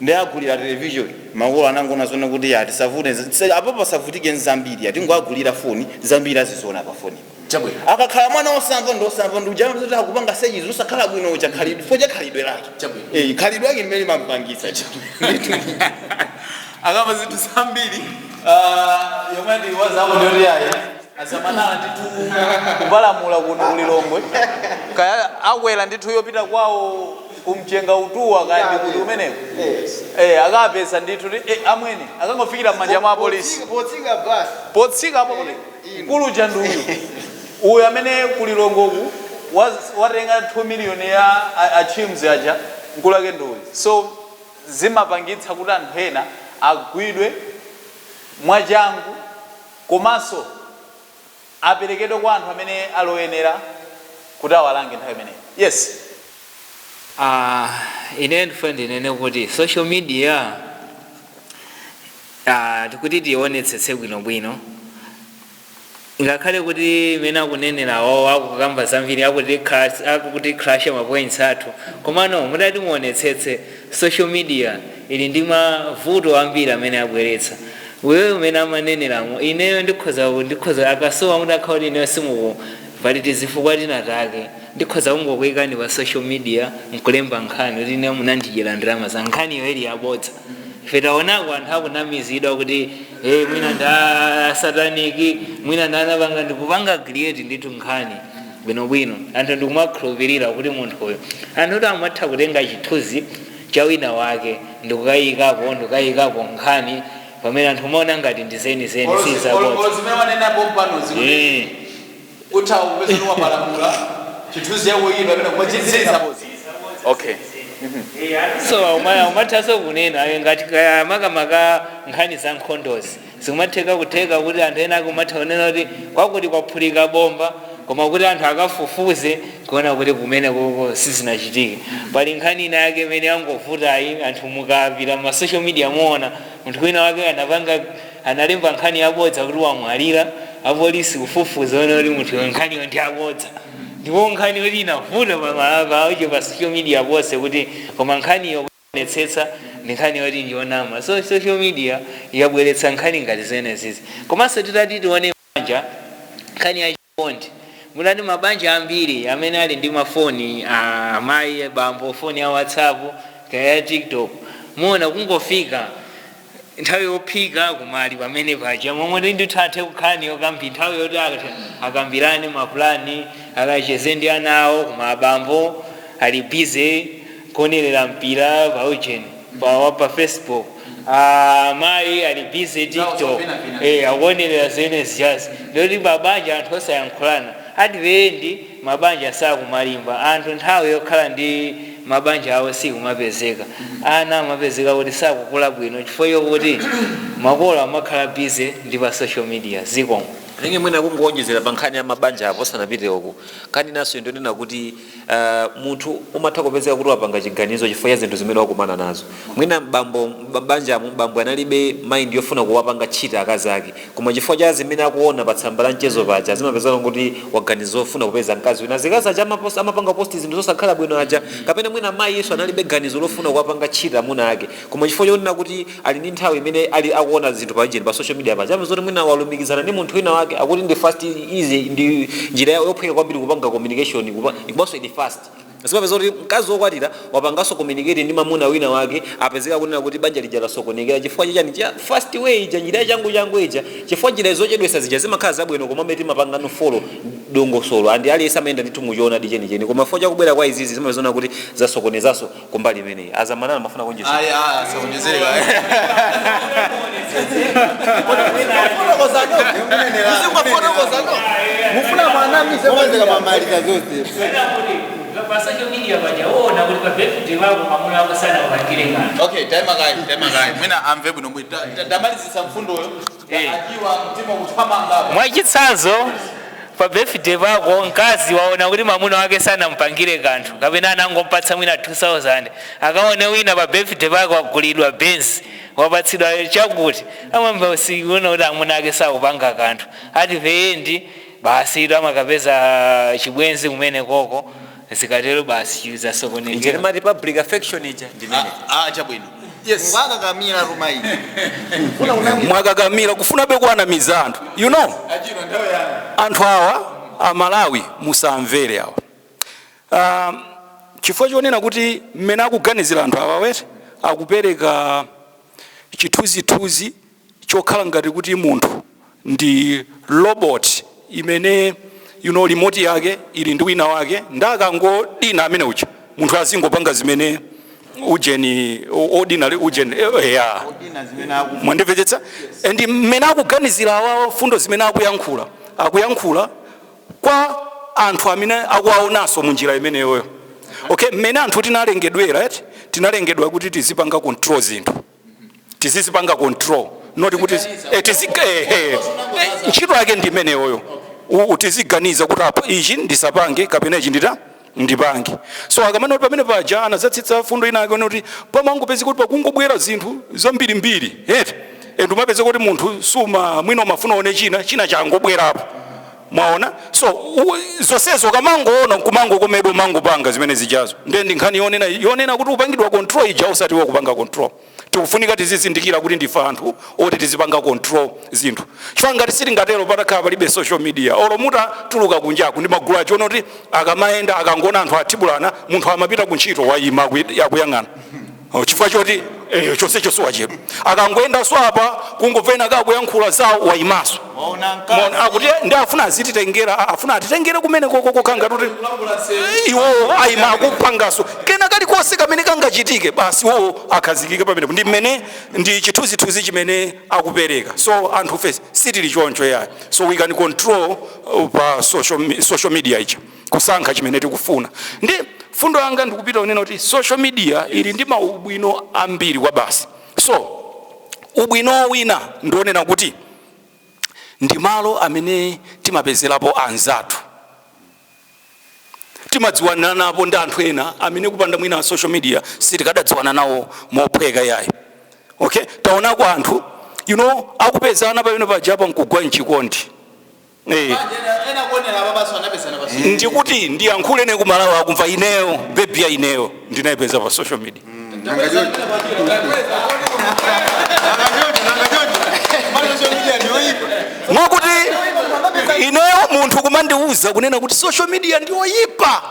ndi agulira television. Makolo anangona zona kuti ati tisavute apo, pasavutike nzambiri, atingoagulira foni, zambiri aziziona pa foni. Chabwino. Akakhala mwana osamva ndi osamva, ndi uja kuti akupanga seji zosakhala bwino, cha khalidwe fo cha khalidwe lake. Chabwino. Khalidwe lake limene limampangitsa. Akamba zinthu zambiri. Yomwe ndiwazapo ndiyoti ayi, azamanala ndithu kupalamula kuno kulilongwe, kaya akwera ndithu yopita kwawo kumchenga utuwa, kaya ndi kuti kumeneko. Akapeza ndithu amwene akangofikira m'manja mwa apolisi. Potsika basi. Potsika apo kuti mkuluja ndi uyu uyu amene kulilongoku watenga 2 million ya achimzi aja, mkulu ake ndi uyu. So zimapangitsa kuti anthu ena agwidwe mwachangu, komanso aperekedwe kwa anthu amene aloyenera kuti awalange nthawi imeneyo. Yes. Ine ndifuna ndinene kuti social media, tikuti tionetsetse bwinobwino, ngakhale kuti imene akunenera awo akukamba zambiri, akuti clash ma points athu, komano mutati muonetsetse, social media ili ndi mavuto ambiri amene abweretsa. Wewe umene amaneneramo, ineyo ndikhoza akasowa mutakhala kuti ineyo simuku pali tizifukwa tinatake, ndikhoza kungokuyikani pa social media nkulemba nkhani kuti ine munandidyera ndalama za nkhaniyo ili yabodza. Ife taonako anthu akunamizidwa kuti mwina nda satanic, mwina ndanapanga, ndikupanga create ndithu nkhani bwinobwino, anthu ndikumakhulupirira kuti munthu uyo. Anthu kuti amatha kutenga chithunzi cha wina wake ndikukayikapo nkhani, pamene anthu umaona ngati ndi zenizeni, sizabodza. Zimene wanenapo pano zikuti utha kupeza wapalamula chithunzi chako ino amene kumachitsitsa. Okay. So umathanso kunena ngati kaya makamaka nkhani za nkhondozi, zikumatheka kutheka kuti anthu ena akumatha kunena kuti kwakuti kwaphulika bomba, koma kuti anthu akafufuze kuona kuti kumene koko sizinachitike. Pali nkhani ina yake imene yangovutayi, anthu mukapita ma social media muona munthu wina wake anapanga, analemba nkhani yabodza kuti wamwalira, apolisi kufufuza ona kuti munthu nkhaniyo ndi abodza. Ndipo nkhani yoti inavuta pauche pa social media ponse kuti, koma nkhaniyo kuonetsetsa ndi nkhani yoti ndionama. So social media yabweretsa nkhani ngati zimenezizi. Komanso titati tione mabanja, nkhani ya chikondi, mulati mabanja ambiri amene ali ndi mafoni, amayi, bambo, foni ya WhatsApp kaya ya TikTok, muona kungofika nthawi yophika kumali pamene paja, momwe ndithu athe kukhala niyo kambi nthawi yoti akambirane mapulani, akacheze ndi ana awo, koma abambo ali busy kuonerera mpira paujeni pa Facebook, amayi ali busy TikTok, akuonerera zene zijazi. Ndoti mabanja anthu osayankhulana, at the end mabanja sakumalimba. Anthu nthawi yokhala ndi mabanja awo sikumapezeka. Ana amapezeka kuti sakukula bwino chifukwa chokuti makolo amakhala busy ndi pa social media. Zikomo. Ninge mwina kungoonjezera pa nkhani ya mabanja apo osanapite uku, nkhani naso ndionena kuti munthu umatha kupezeka kuti wapanga chiganizo chifukwa cha zinthu zimene wakumana nazo. Mwina mbambo banjamo mbambo analibe mind yofuna kuwapanga cheat akazi ake, koma chifukwa cha zimene akuona pa tsamba la mchezo paja, zimapezeka kuti waganiza ofuna kupeza mkazi wina. Zikazi aja amapanga post zinthu zosakhala bwino aja. Kapena mwina mayi iso analibe ganizo lofuna kuwapanga cheat amuna ake, koma chifukwa chonena kuti ali ndi nthawi imene ali akuona zinthu pa pa social media paja, amazoti mwina walumikizana ndi munthu wina wake, akuti ndi fast, easy, ndi njira yophweka kwambiri kupanga communication, ikubanso ili fast. Zimapeza kuti mkazi wokwatira wapanganso communicate ndi mamuna wina wake, apezeka kunena kuti banja lija lasokonekera. Chifukwa chichani? Cha fast way ija, njira changu changu ija, chifukwa njira zochedwesa zija zimakhala zabwino, koma amene timapanga follow dongosolo andi aliyense amayenda ndithu muchiona di chenicheni. Koma chifukwa chakubwera kwa izizi, zimapezana kuti zasokonezaso kumbali imeneyi. Azamanana mafuna kuonjezera? Ayi, saonjezeka. Mufuna mwanamize. Mamaliza zonse. Pa social media paja woona kuti pa birthday wako mwamuna wako sana upangire kanthu. Okay, taima kayi, taima kayi, mwina amve bwino bwino. Tamalizisa mfundoyo akiwa mtima kuthamanga apa. Mwachitsanzo, pa birthday pako mkazi waona kuti mwamuna wake sanampangire kanthu kapena anangompatsa mwina 2000, akaone wina pa birthday pako wagulidwa Benz, wapatsidwa chakuti, amwamba usikuona kuti amuna ake sakupanga kanthu. Ati veyendi basi ito amakapeza chibwenzi kumene koko, zikatero basi Ija zasokonekera. timati public affection ija ndimene. Ah, chabwino, yes. Mwakakamira rumayi. Mwakakamira kufuna be kuanamiza anthu. Achino nthawi yanu. Anthu awa Amalawi musamvere awa, chifukwa chonena kuti mmene akuganizira anthu awa wete akupereka chithunzithunzi chokhala ngati kuti munthu ndi robot imene remote yake ili ndi wina wake, ndakangodina amene uja munthu azingopanga zimene ujeni ordinary ujeni ya mwandimvetsetsa. And mmene akuganizira awawo, fundo zimene akuyankhula, akuyankhula kwa anthu amene akuwaonanso mu njira imeneyoyo. Okay, mmene anthu tinalengedwera, right? Tinalengedwa kuti tizipanga control zinthu, tizizipanga control, not kuti ntchito yake ndi imeneyoyo. Tiziganiza kuti apa ichi ndisapange kapena ichi ndita ndipange. So akamana kuti pamene paja anazatsitsa fundo ina yake kuti pamangopeza kuti pakungobwera zinthu zambirimbiri eti, and umapeza kuti munthu suma mwina umafuna one china china changobwerapo, mwaona? So zonsezo kamangoona nkumangokomedwa, umangopanga zimene zijazo. Ndiye ndi nkhani yonena kuti upangidwa control ija, usati kupanga control. Tikufunika tizizindikira kuti ndife anthu oti tizipanga control zinthu, chifukwa ngati sitingatero, patakhala palibe social media, olo mutatuluka kunjaku ndi magulu achiona kuti akamayenda, akangoona anthu athibulana, munthu amapita kuntchito wayima akuyang'ana. Oh, chifukwa choti chonsecho siwachedwa, akangoenda so apa kungopena kakuyankhula zawo, wayimaso. Mona, akuti ndi afuna azititengera, afuna atitengere kumene koko kanga kuti iwowo ayima akupangaso kena kalikonse kamene kangachitike, basi iwowo akhazikike pamenepo. Ndi mmene ndi chithunzithunzi chimene akupereka. So anthu fe sitili choncho yayi. So we can control pa social media icha kusankha chimene tikufuna. Ndi fundo yanga ndikupita kunena kuti social media ili ndi maubwino ambiri kwa basi. So ubwino wina ndionena kuti ndi malo amene timapezerapo anzathu, timadziwana napo ndi anthu ena amene kupanda mwina social media sitikadadziwana nawo mophweka yayi. Okay, taonako anthu akupezana pamene paja nkugwa mchikondi. Ena kuonera apa basi anapezana basi. Ndikuti ndiyankhule ne kumalawi akumva, ineyo baby ya ineyo ndinayipeza pa social media. Social media ndiyoyipa. Mwakuti ineyo munthu kumandiuza kunena kuti social media ndiyoyipa,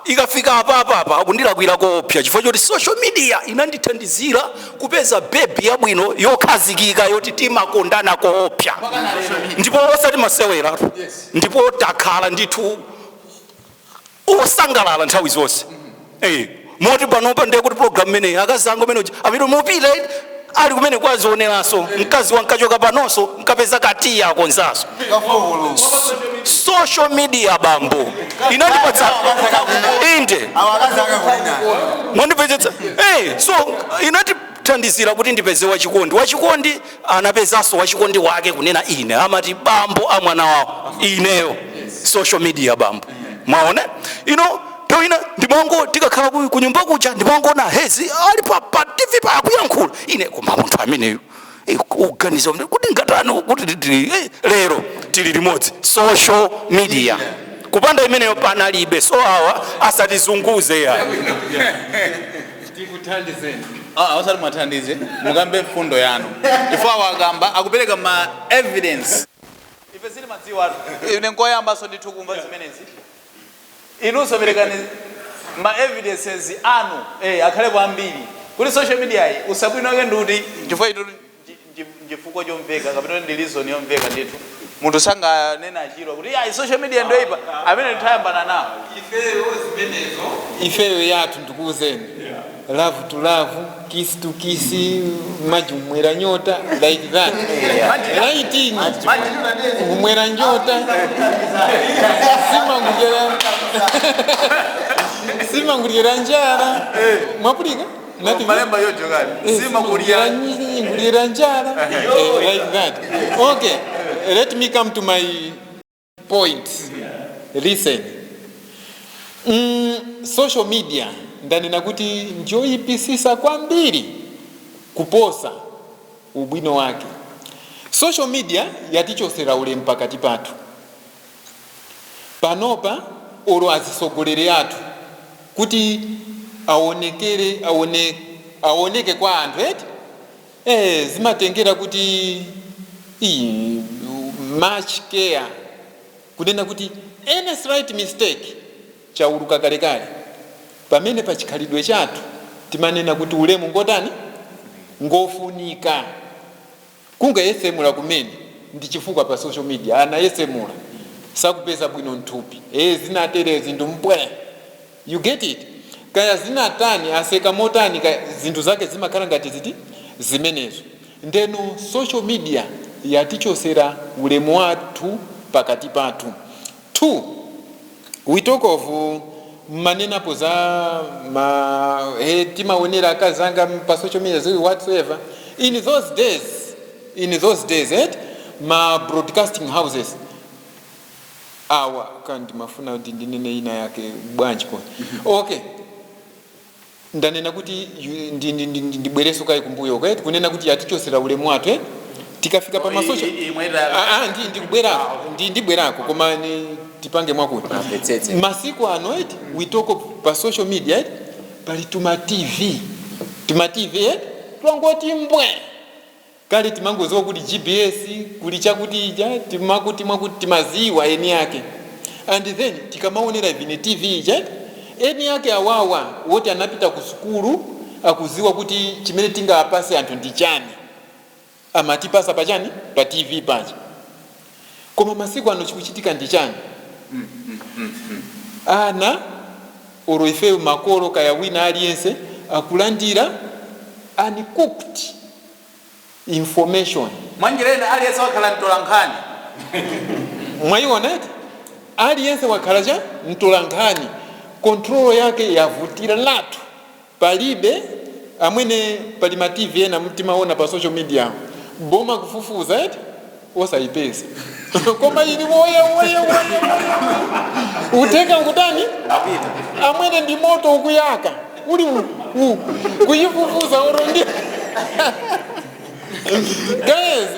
ikafika apapapa akundilakwira koopsa, chifukwa choti social media inandithandizira kupeza baby yabwino yokhazikika yoti timakondana koopsa, ndipo osati maseweratu, ndipo takhala ndithu osangalala nthawi zonse. Moti panopa ndiye kuti program imeneyi akazango umene uja amene mupita ali kumene kwazioneranso, mkazi wankachoka panonso nkapeza katiya akonzaso. Social media, bambo, inandipatsa inde, mwandipetsetsa. So inatithandizira. Yandithandizira kuti ndipeze wachikondi. Wachikondi anapezanso wachikondi wake, kunena ine amati bambo a mwana wawo ineyo. Social media, bambo, mwaona ino nthawi ina ndimango tikakhala ku nyumba kuja, ndimangoona hezi ali pa TV pa akuyankhula ine, koma munthu ameneyo uganiza kuti ngatani kuti lero tili limodzi. Social media, kupanda imeneyo panalibe. So awa asatizunguze ya. Tikuthandizeni. Ah, osati mwathandize, mukambe mfundo yanu. Ifo awakamba akupereka ma evidence, ife sili madziwa. Ine nkoyambanso ndithu kumva zimenezi. Inunso perekani ma evidences anu, akhalepo ambiri kuti social media iyi usabwino wake ndikuti chifukwa itu chifukwa chomveka kapena ndi reason yomveka ndithu. Munthu sanganena achirwa kuti ayi, social media ndoyipa, amene tayambana nawo. Ifeyo zimenezo, ifeyo yathu, ndikuuzeni, love to love, kiss to kiss, maji kumwera nyota like that, lighting kumwera njota, simangulira njala, mwapulika. Malemba yojokani sima kulya. Ngulira njala, like that. Okay, let me come to my point. Listen, social media ndanena kuti njoyipisisa kwambiri kuposa ubwino wake. Social media yatichosera ulemu pakati pathu. Panopa olo azisogolere athu kuti aonekere aoneke kwa anthu eti, zimatengera kuti much care, kunena kuti any slight mistake chauluka kalekale. Pamene pa chikhalidwe chathu timanena kuti ulemu ngotani? Ngofunika. Kungayesemula kumene ndi chifukwa pa social media anayesemula, sakupeza bwino mthupi, zinatere zinthu mpwe, you get it? Kaya zinatani, aseka motani, kaya zinthu zake zimakhala ngati ziti zimenezo. Ndeno social media yatichosera ulemu wathu pakati pathu. Two, we talk of manenapo za ma timaonera akazi anga pa social media whatsoever. In those days, ma broadcasting houses awa kandi mafuna kuti ndinene ina yake bwanji kodi? Okay, ndanena kuti ndibwereso kayi kumbuyo okay? Kunena kuti yatichosera ulemu wathu, Tikafika pa ma social Ah, ah, ndikubwerako, ndibwerako, koma tipange mwakuti Amvetsetse. Masiku ano eti, we talk of pa social media eti, pali tuma TV, tuma TV eti twangoti mbwe. Kale timangoziwa kuti GBS kuli chakuti ija timakuti mwakuti, timaziwa eni yake. And then tikamaonera vine TV ija eti, eni yake awawa woti anapita ku sukulu, akuziwa kuti chimene tingapase anthu ndi chani, amatipasa pachani? Pa TV pacha. Koma masiku ano chikuchitika ndi chani? Ana oro ifeyo makolo, kaya wina aliyense akulandira uncooked information. Mwanjira ina aliyense wakhala mtola nkhani. Mwayiona eti? Aliyense wakhala cha mtola nkhani, control yake yavutira lathu palibe. Amwene, pali ma TV ena timaona pa social media, boma kufufuza eti osayipeza, koma ili woye woye woye woye, uteka ukutani amwene, ndi moto ukuyaka uli kuyifufuza oro ndi. Guys,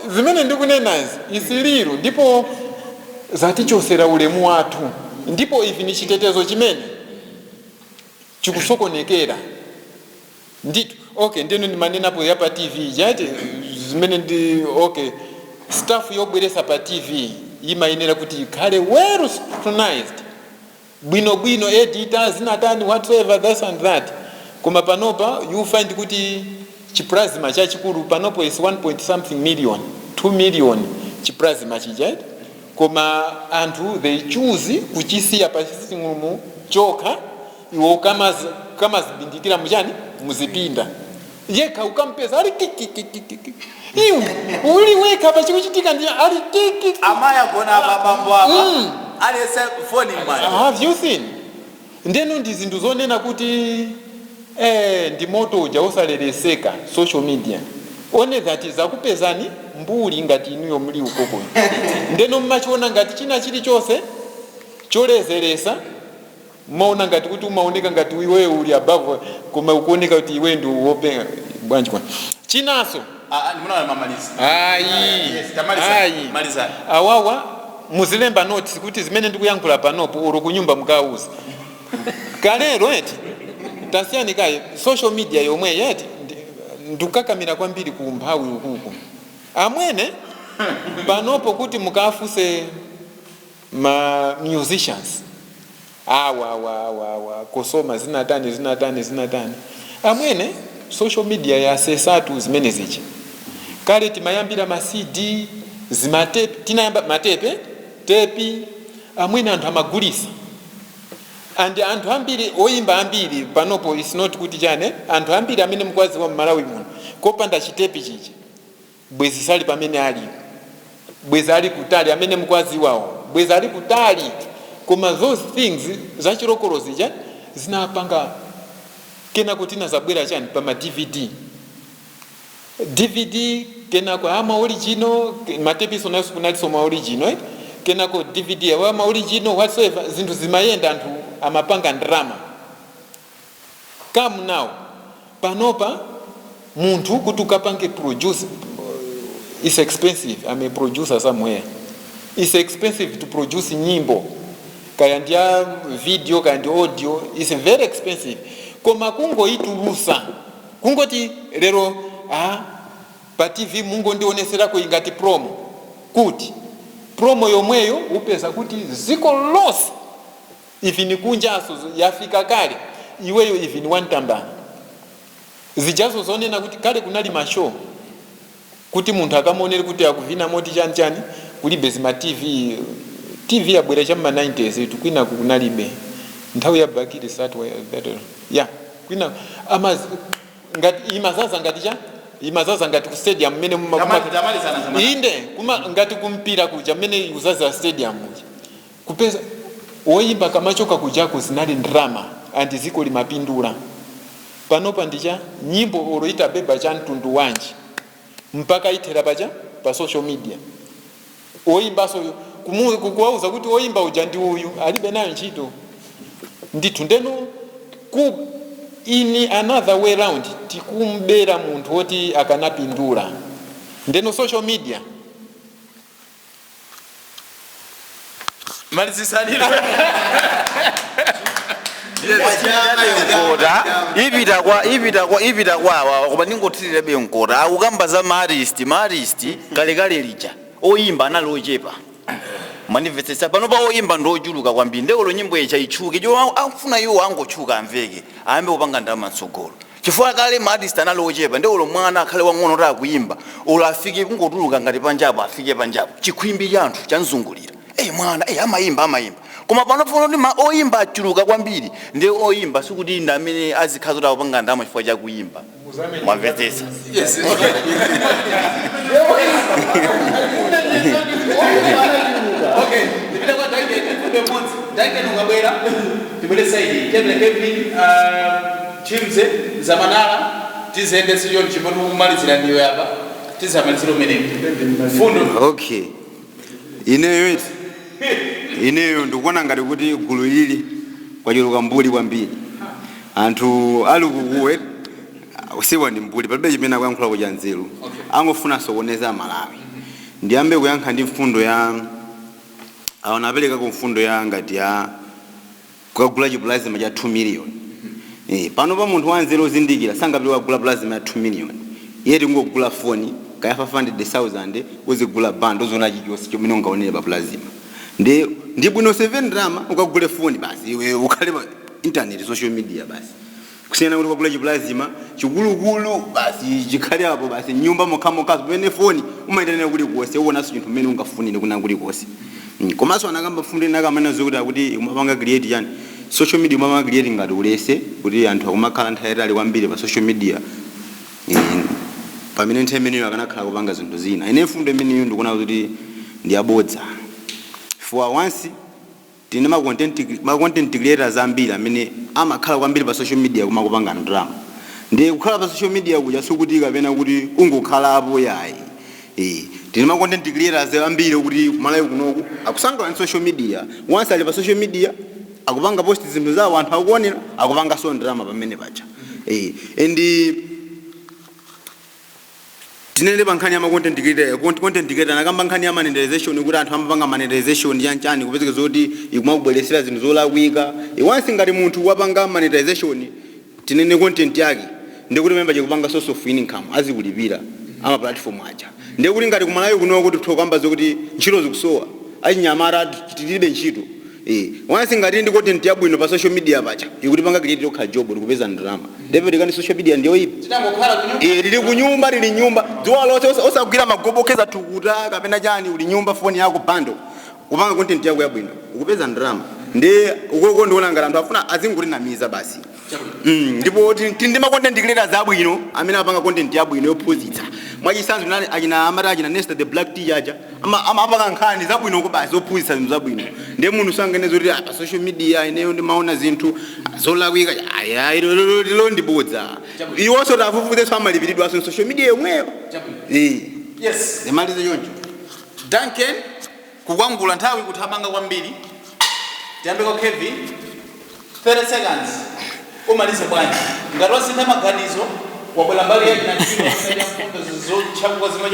zimene ndikunenazi isiliru, ndipo zatichosera ulemu wathu, ndipo ivi ni chitetezo chimene chikusokonekera ndithu. Okay, ndino ndimanenapo ya pa TV chati zimene ndi okay. Staff yobweresa pa TV imayenera kuti ikhale well scrutinized bwinobwino, editor, zinatani, whatsoever, this and that. Koma panopa you find kuti chiplasma chachikulu panopo is 1 point something million, 2 million chiplasma chija eti? Koma anthu they choose kuchisiya pa sitting room chokha, iwo kamazibindikira muchani, muzipinda, yekha ukampeza ali kikikikiki, iwe uli wekha pachikuchitika ndi ali kiki. Amayi agona apa, bambo apa, aliyense foni m'manja. Have you seen? Ndeno ndi zinthu zonena kuti Ndi moto uja osalereseka. Social media one that zakupezani mbuli ngati inuyo muli ukokoyo, ndeno mmachiona ngati china chilichonse cholezeresa, maona ngati kuti umaoneka ngati iweyo uli above, koma ukuoneka kuti iwe ndi wopenga bwanji kwa chinaso. Ayi. Ayi, awawa muzilemba notes kuti zimene ndikuyankhula panopo uli kunyumba mukauza kalero eti tasiyani kaye social media yomwe yeti ndikukakamira kwambiri ku umphawi ukuku amwene panopo kuti mukafuse ma musicians awa awa awa awa kosoma zinatani zinatani zinatani, amwene social media yasesatu zimene zichi. Kale timayambira ma CD, zimatepe, tinayamba matepe tepi, amwene anthu amagulisa and anthu ambiri oyimba ambiri panopo is not kuti chane anthu ambiri amene mukwaziwa mmalawi muno kopanda chitepi chichi bwezi sali pamene ali, bwezi ali kutali, amene mukwaziwawo bwezi ali kutali. Koma those things zachilokolo zija zinapanga kenako tinazabwera chani pa ma DVD, DVD kenako ama original matepiso naso kunaliso ma original, eh? Kenako DVD wa ma original whatsoever, zinthu zimayenda, anthu amapanga ndrama. Come now, panopa munthu kuti ukapange produce is expensive. I'm a producer somewhere. It's expensive to produce nyimbo, kaya ndi ya video kaya ndi audio, is very expensive. Koma kungoitulusa, kungoti lero pa TV mungondioneserako ingati promo, kuti promo yomweyo upeza kuti ziko lonse even kunjaso yafika kale, iweyo even wantambana zijazo zonena kuti kale kunali ma show kuti munthu akamaonere kuti akuvina moti chani chani, kulibe zima TV. TV yabwera cham'ma 90s tu, kwina kunalibe nthawi ya Bakili sat that ya kwina ama ngati imazaza ngati cha imazaza ngati ku stadium mmene inde kuma ngati kumpira kuja mmene uzaza stadium kuja kupeza woyimba kamachoka kujako zinali ndrama andi ziko limapindula. Panopa ndicha nyimbo oloita beba cha mtundu wanji mpaka ithera pacha pa social media, oyimbaso kuwauza kuti oyimba uja ndi uyu alibe nayo ntchito ndithu. Ndeno ku in another way round tikumbera munthu woti akanapindula. Ndeno social media Malizisaniro. Nkota ipita kwa ipita kwa ipita kwa awawa, koma ningothirirabe nkota akukamba za ma artist. Ma artist kalekale lija oyimba anali ochepa, mandimvetsetsa? Panopa oyimba ndi ochuluka kwambiri. Ndewolo nyimbo icha itchuke cho akufuna iwo angotchuka amveke ayambe kupanga ndalama mtsogolo, chifukwa kale ma artist anali ochepa. Ndewolo mwana akhale wang'ono kuti akuyimba olo afike kungotuluka ngati panjapo afike panjapo chikhwimbi cha anthu chanzungulira, eyi mwana eyi amayimba amayimba. Koma pano pano ndi ma oyimba achuluka kwambiri, ndi oyimba sikuti ndi amene azikhala kuti akupanga ndalama chifukwa chakuyimba, mwamvetsetsa? Yes. Okay. Okay. Ndipita kwa Duncan mfundo imodzi. Duncan ukabwera tibwere side. Kevin Kevin Chimze Zamanala tizende siyo chimbo kumalizira ndiwe apa. Tizamalizira umenewo. Fundo. Okay, ineyo iti ineyo ndikuona ngati kuti gulu lili kwachuluka mbuli kwambiri. Anthu ali kukuwe usiwa ndi mbuli, palibe chimene akuyankhula kucha nzeru, angofuna sokoneza Malawi. Ndiyambe kuyankha ndi mfundo ya aona apereka mfundo ya ngati ya kukagula chiplasma cha 2 million. Pano pa munthu wanzeru ozindikira sangapite kukagula plasma ya 2 million, iye tingogula foni kaya 500,000 uzigula bando uziona chilichonse chomwe ungaonere pa plasma. Ndi bwino 7 drama ukagule foni basi iwe ukhale pa internet social media basi, kusiyana kuti ukagula chiplasma chikulukulu basi chikhale apo basi nyumba mokhamokhaso, pamene foni umayendanira kulikonse uwonanso chinthu mmene ungafunire kuna kulikonse. Komanso anakamba fundo ina akamana zokuti akuti umapanga create chani social media, umapanga create ngati ulese kuti anthu akumakhala nthawi yayitali kwambiri pa social media, pamene nthawi imeneyo akanakhala kupanga zinthu zina. Ine mfundo imeneyo ndikuona kuti ndiyabodza for once. Tine ma content creators ambiri amene amakhala kwambiri pa social media kumakupanga ndalama. Ndiye kukhala pa social media kuja sikuti kapena kuti ungokhalapo, yayi. Tine ma content creators ambiri kuti kumalawi kunoku akusangalala ndi social media. Once ali pa social media, akupanga post zinthu zawo, anthu akuonera, akupanganso ndalama pamene paja. And tinene pa nkhani ya ma content creator, content creator nakamba nkhani ya monetization, kuti anthu amapanga monetization yanchani, kupezeka zoti ikumakubweresera zinthu zolakwika. Once ngati munthu wapanga monetization, tinene content yake, ndikuti memba chikupanga source of income, azikulipira ama platform aja. Ndikuti ngati kumalawi kuno kuti tikamba zokuti ntchito zikusowa, achinyamata tilibe ntchito, once ngati ndi content yabwino pa social media pacha, ikutipanga create yokha job, tikupeza ndalama. Ndipo tikani social media ndiyo ipi? Tinangokhala kunyumba. Lili kunyumba, lili nyumba dzuwa lonse, osagwira magobo, okheza thukuta kapena chani. Uli nyumba, foni yako bando, kupanga content yako yabwino, ukupeza ndalama. Ndi ukoko ndiona ngati anthu afuna azingotinamiza basi. Ndipo tili ndi ma content creators abwino amene apanga content yabwino yophunzitsa. Mwachitsanzo, nali achina amati achina Nesta the Black Teacher aja, amapanga nkhani zabwino basi, zophunzitsa zinthu zabwino. Ndiye munthu sanganene kuti, "Ah, pa social media ineyo ndimaona zinthu zolakwika." Aya, ilo ndibodza. Iwonso tafufuzenso, amalipiridwanso social media yomweyo. Yes. Ndimalize choncho. Duncan, kukwangula, nthawi kuthamanga kwambiri. Tiyambe kwa Kevin, 30 seconds, umalize bwanji ngati wasintha maganizo, wabwera mbali yake na zotchakuka zimwe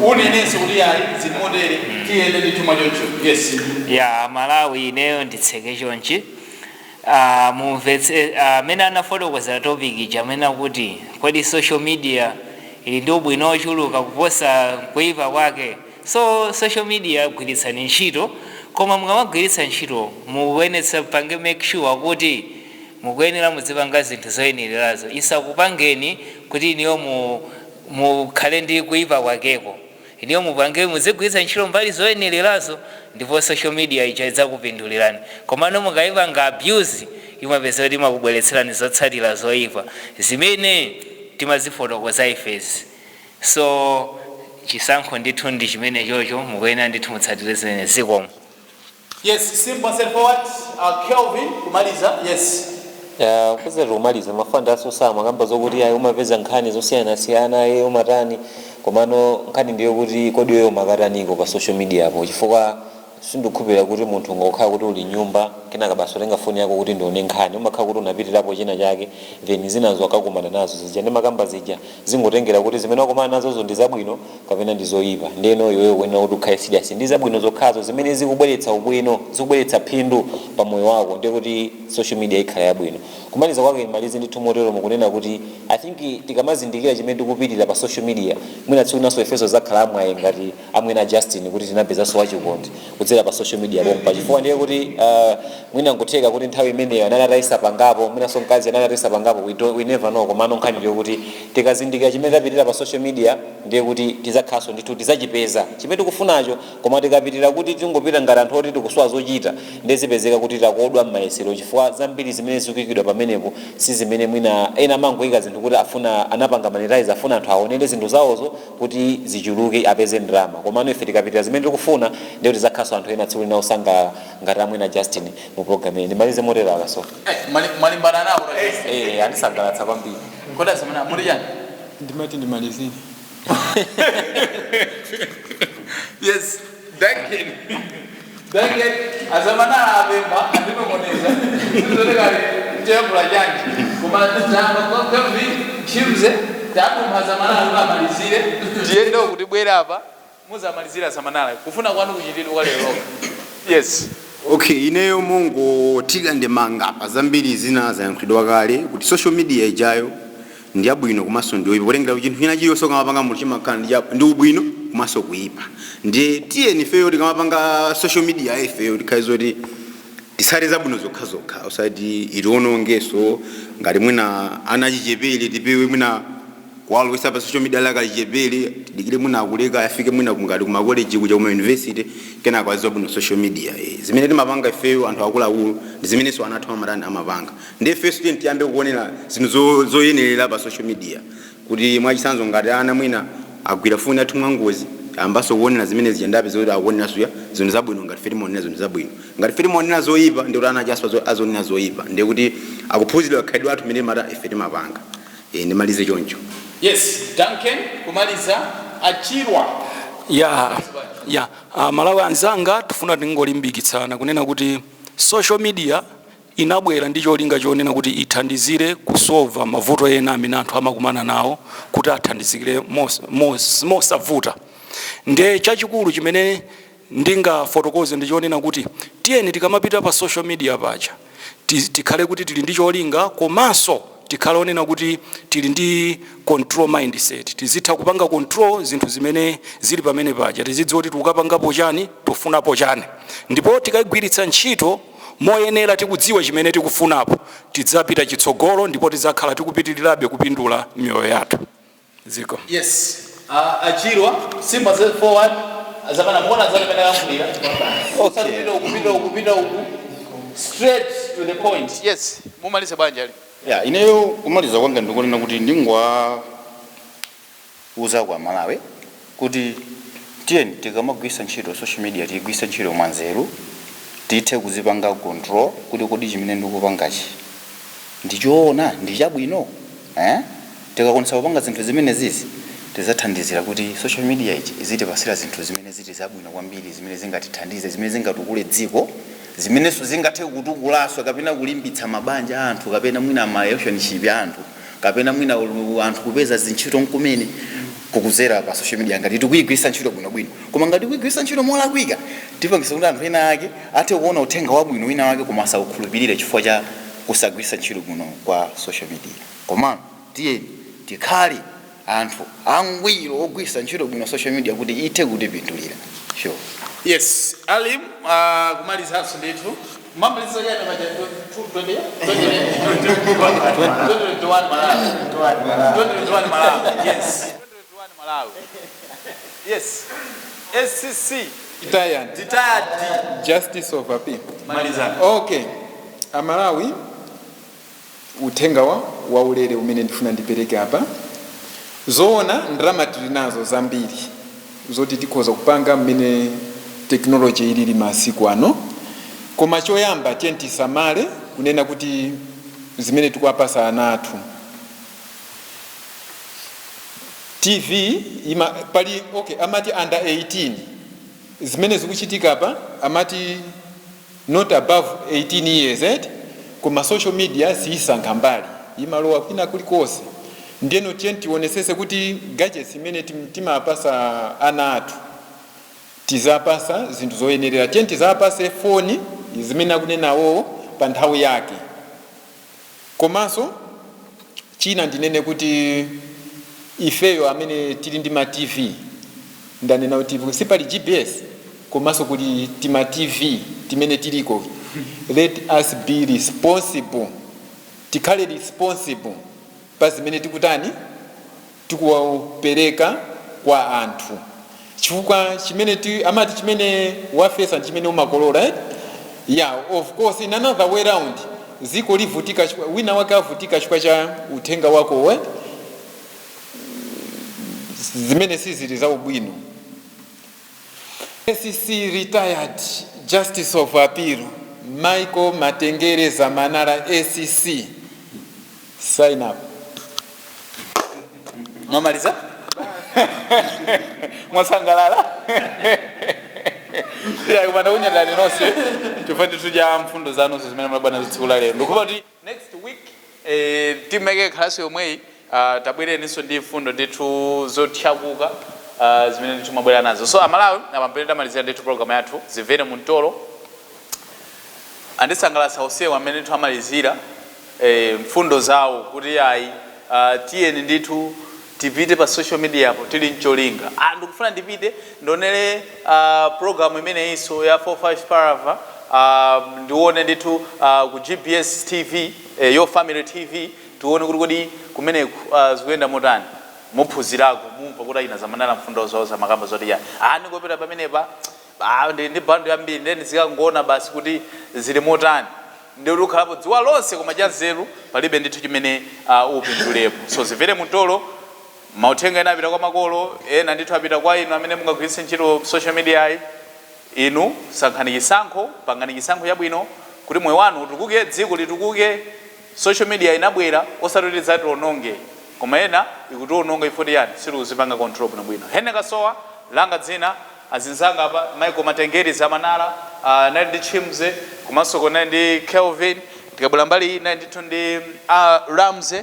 unenenso kuti ayi, zimotere, tiyende ndithu choncho. Yes. Ya Malawi, ineyo nditseke chonchi. Mumvetse amene anafotokoza topic ija, amene akuti kodi social media ili ndi ubwino ochuluka kuposa kuipa kwake. So social media gwiritsani ntchito, koma mukamagwiritsa ntchito mukuyenetsa pange make sure kuti mukuyenera muzipanga zinthu zoyenererazo, isakupangeni kuti iniyo mukhale ndi kuipa kwakeko. Iniyo mupange, muzigwiritsa ntchito mbali zoyenererazo, ndipo social media ija idzakupindulirani. Komano mukayipanga abuse, imapeza kuti imakubweretserani zotsatira zoyipa zimene timazifotokoza ifezi. So chisankho ndithu ndi chimene chocho, mukuyenera ndithu mutsatire zimene zikomo. Yes, simple and straightforward. Kelvin, kumaliza, yes. Kuza tikumaliza, mafanda asosama kamba zokuti ayi, umapeza nkhani zosiyanasiyana, iye umatani, komano nkhani ndiyo kuti kodi iweyo umakataniko pa social media apo? Chifukwa sindikukhulupirira kuti munthu ungokhala kuti uli nyumba, kenaka basi utenga foni yako kuti ndione nkhani. Umakhala kuti unapitirapo china chake, then zinazo akakumana nazo zija ndi makamba zija, zingotengera kuti zimene wakumana nazozo ndi zabwino kapena ndi zoyipa. Ndeno iweyo kuyenera kuti ukhale serious ndi zabwino zokhazo zimene zikubweretsa ubwino, zikubweretsa phindu pa moyo wako, ndiye kuti social media ikhala yabwino. Kumaliza kwake, malize ndithu motero, mukunena kuti I think tikamazindikira chimene tikupitirira pa social media, mwina tsiku naso ifeso zakhala amwayi ngati amwena Justin, kuti tinapezanso wachikondi kudzera pa social media pompa. Chifukwa ndiye kuti mwina nkutheka kuti nthawi imeneyo anali atayisa pangapo, mwinanso mkazi anali atayisa pangapo, we never know. Komano nkhani ndiyo kuti tikazindikira chimene tapitirira pa social media, ndiye kuti tidzakhalanso ndithu tidzachipeza chimene tikufunacho. Koma tikapitira kuti tingopita ngati anthu oti tikusowa zochita, ndiye zipezeka kuti takodwa m'mayesero, chifukwa zambiri zimene zikuyikidwa pamenepo si zimene mwina ena amangoyika zinthu kuti afuna anapanga monetize, afuna anthu aonere zinthu zawozo kuti zichuluke, apeze ndalama. Komano ife tikapitira zimene tikufuna, ndiye kuti tidzakhalanso anthu ena tsiku lina osangalala ngati amwena Justin mu program iyi. Ndimalize motero akaso. Mwalimbana nawo. Andisangalatsa kwambiri. Kodi asamana muli chani? Ndimati ndimalizire. Yes, Duncan. Duncan, azamanala apemba andinong'oneza sizolekale chembula chanji, koma tamba Kelvin chimze takumpha azamanala kuti amalizire. Tiyende kuti bwera apa, muzamalizira azamanala, kufuna kwanu kuchitidwa kwa lero. Yes. Okay, ineyo mungothira ndemanga pa zambiri zina zayankhulidwa kale, kuti social media ijayo ndi yabwino komanso ndi yoyipa, kutengera kuti chinthu china chiliyonse ukamapanga munthu chimakhala ndi ubwino komanso kuyipa. Ndiye tiyeni ifeyo tikamapanga social media, ifeyo tikhale zoti tisale zabwino zokhazokha, osati itionongeso. Ngati mwina ana achichepere, tipewe mwina kuwalowesa pa social media laka lichepere, tidikire mwina akuleka, afike mwina ngati kumakoleji kuja, kuma university, kenako aziwa bwino social media. Zimene timapanga ifeyo anthu akuluakulu ndi zimenenso ana athu amatani, amapanga. Ndi ifenso tiye tiyambe kuonera zinthu zoyenerera pa social media, kuti mwachitsanzo ngati ana mwina agwira foni athu mwangozi, Ambaso kuonera zimene zijandape zoti akuoneranso ya zinthu zabwino. Ngati ife timaonera zinthu zabwino, ngati ife timaonera zoyipa, ndikuti ana ajaso azonena zoyipa, ndikuti akuphunzira khalidwe athu mene mata ife timapanga. Ndimalize choncho. Yes, Duncan, kumaliza achirwa. Ya, Malawi anzanga, tifuna tingolimbikitsana kunena kuti social media inabwera ndi cholinga chonena kuti ithandizire kusolva mavuto ena amene anthu amakumana nawo, kuti athandizikire mosavuta. Nde chachikulu chimene ndingafotokoze ndi chonena kuti tiyeni tikamapita pa social media paja tikhale kuti tili ndi cholinga, komanso tikhale onena kuti tili ndi control mindset. Tizitha kupanga control zinthu zimene zili pamene paja, tizidziwa kuti tikukapangapo chani, tifunapo chani, ndipo tikayigwiritsa ntchito moyenera, tikudziwa chimene tikufunapo, tidzapita chitsogolo ndipo tidzakhala tikupitirirabe kupindula miyoyo yathu ziko. Yes, achirwa, simba forward azakana muona azakana yankulira. Okay, uku kupita uku kupita uku, straight to the point. Yes, mumalize banja ali. Ya, ineyo kumaliza kwanga ndikunena kuti ndingwa uza kwa Malawi kuti tiyeni tikamagwisa ntchito social media, tiyigwise ntchito mwanzeru, tithe kuzipanga control kuti kodi chimene ndikupangachi ndichoona, ndi chabwino, eh? Tikakwanisa kupanga zinthu zimene zizi, tidzathandizira kuti social media ichi izitipasira zinthu zimene zili zabwino kwambiri, zimene zingatithandize, zimene zingatukule dziko, zimenenso zingathe kutukulaso kapena kulimbitsa mabanja a anthu, kapena mwina ma relationship ya anthu, kapena mwina anthu kupeza zintchito nkumene kukuzera pa social media, ngati tikuyigwisa ntchito bwinobwino. Koma ngati tikuyigwisa ntchito molakwika, tipangisa kuti anthu ena ake athe kuona uthenga wabwino wina wake koma asaukhulupirire chifukwa cha kusagwisa ntchito bwino kwa social media. Komano tiye tikhale anthu angwiro ogwisa ntchito bwino social media kuti ithe kutipindulira, sure. Yes, Alim, kumalizanso ndithu. Mamaliza yana maja 20 2021 Malawi, 2021 Malawi. Yes, 2021 Malawi. Yes, SCC. Retired. Retired. Justice of Appeal. Maliza. Okay, Amalawi, uthenga wa waulere umene ndifuna ndipereke apa: zoona ndalama tili nazo zambiri zoti tikhoza kupanga mmene technology ilili masiku ano, koma choyamba tiye tisamale kunena kuti zimene tikuwapasa ana athu, TV ima, pali, okay, amati under 18. Zimene zikuchitika apa, amati not above 18 years, eh? Koma social media siyisankha mbali, imalowa kwina kulikonse. Ndiyeno tiye tionesese kuti gadgets imene timapasa ana athu, tizapasa zinthu zoyenerera. Tiye tizapase foni zimene akunenawo pa nthawi yake. Komanso china ndinene kuti ifeyo amene tili ndi ma TV, ndanena kuti sipali GPS, komanso kuli tima TV timene tiliko, let us be responsible, tikhale responsible pa zimene tikutani, tikuwapereka kwa anthu, chifukwa chimene amati chimene wafesa ndi chimene umakolola, right? Yeah, of course, in another way round, ziko livutika wina wake avutika chifukwa cha uthenga wako we zimene sizili za ubwino. SCC retired Justice of Appeal Michael Matengere Zamanara ACC, sign up. Mwamaliza, mwasangalala ya kumanda kunyadani nonse chifukwa ndithu cha mfundo zanunso zimene mwabwana tsiku la lero. Ndikupa kuti next week timeke khalasi yomweyi, tabwereninso ndi mfundo ndithu zothyakuka zimene ndithu mwabwera nazo. So Amalawi, apamene tamalizira ndithu program yathu Zimvere Mumtolo. Andisangalatsa onsewa amene ndithu amalizira mfundo zawo kuti ayi, tiyeni ndithu tipite pa social media apo tili mcholinga. Ndikufuna ndipite ndionere program imeneyinso ya 45 Parava, ndione ndithu ku GBS TV, Your Family TV, tione kuti kodi kumeneku zikuyenda motani. Muphunzirako, mumva kuti ayina Zamanala mfundo zawo zamakamba zoti ya ndingopita pamenepa, ndi bundle yambiri, ndeni zikangona basi kuti zili motani. Ndi kuti ukhalapo dzuwa lonse koma cha nzeru palibe ndithu chimene upindulepo. So Zimvere Mumtolo. Mauthenga ena apita kwa makolo, ena ndithu apita kwa inu amene mungagwiritse ntchito social media yi. Inu sankhani chisankho, pangani chisankho chabwino kuti moyo wanu utukuke, dziko litukuke. Social media inabwera osati kuti idzationonge, koma ena ikutiononga ifoti yani sitikuzipanga control bwinobwino. Hene Kasowa langa dzina, azinzanga apa Michael Matengeri Zamanala, nali ndi Chimze, komanso kunali ndi Kelvin. Tikabwera mbali iyi nali ndithu ndi Ramsey,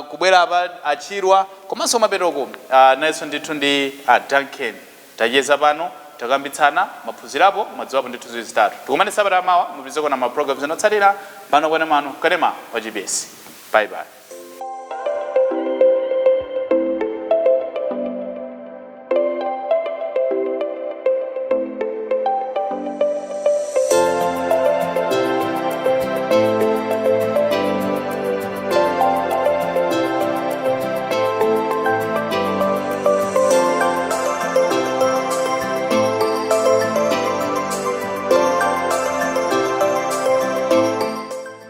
kubwera apa Achirwa, komanso mapetoko nayenso ndithu ndi Duncan. Tacheza pano, takambitsana, maphunzirapo, madziwapo ndithu ziwiri zitatu. Tikumane sabata mawa, mupizeko na ma programs enotsatira pano kanema pa GBS. Bye bye.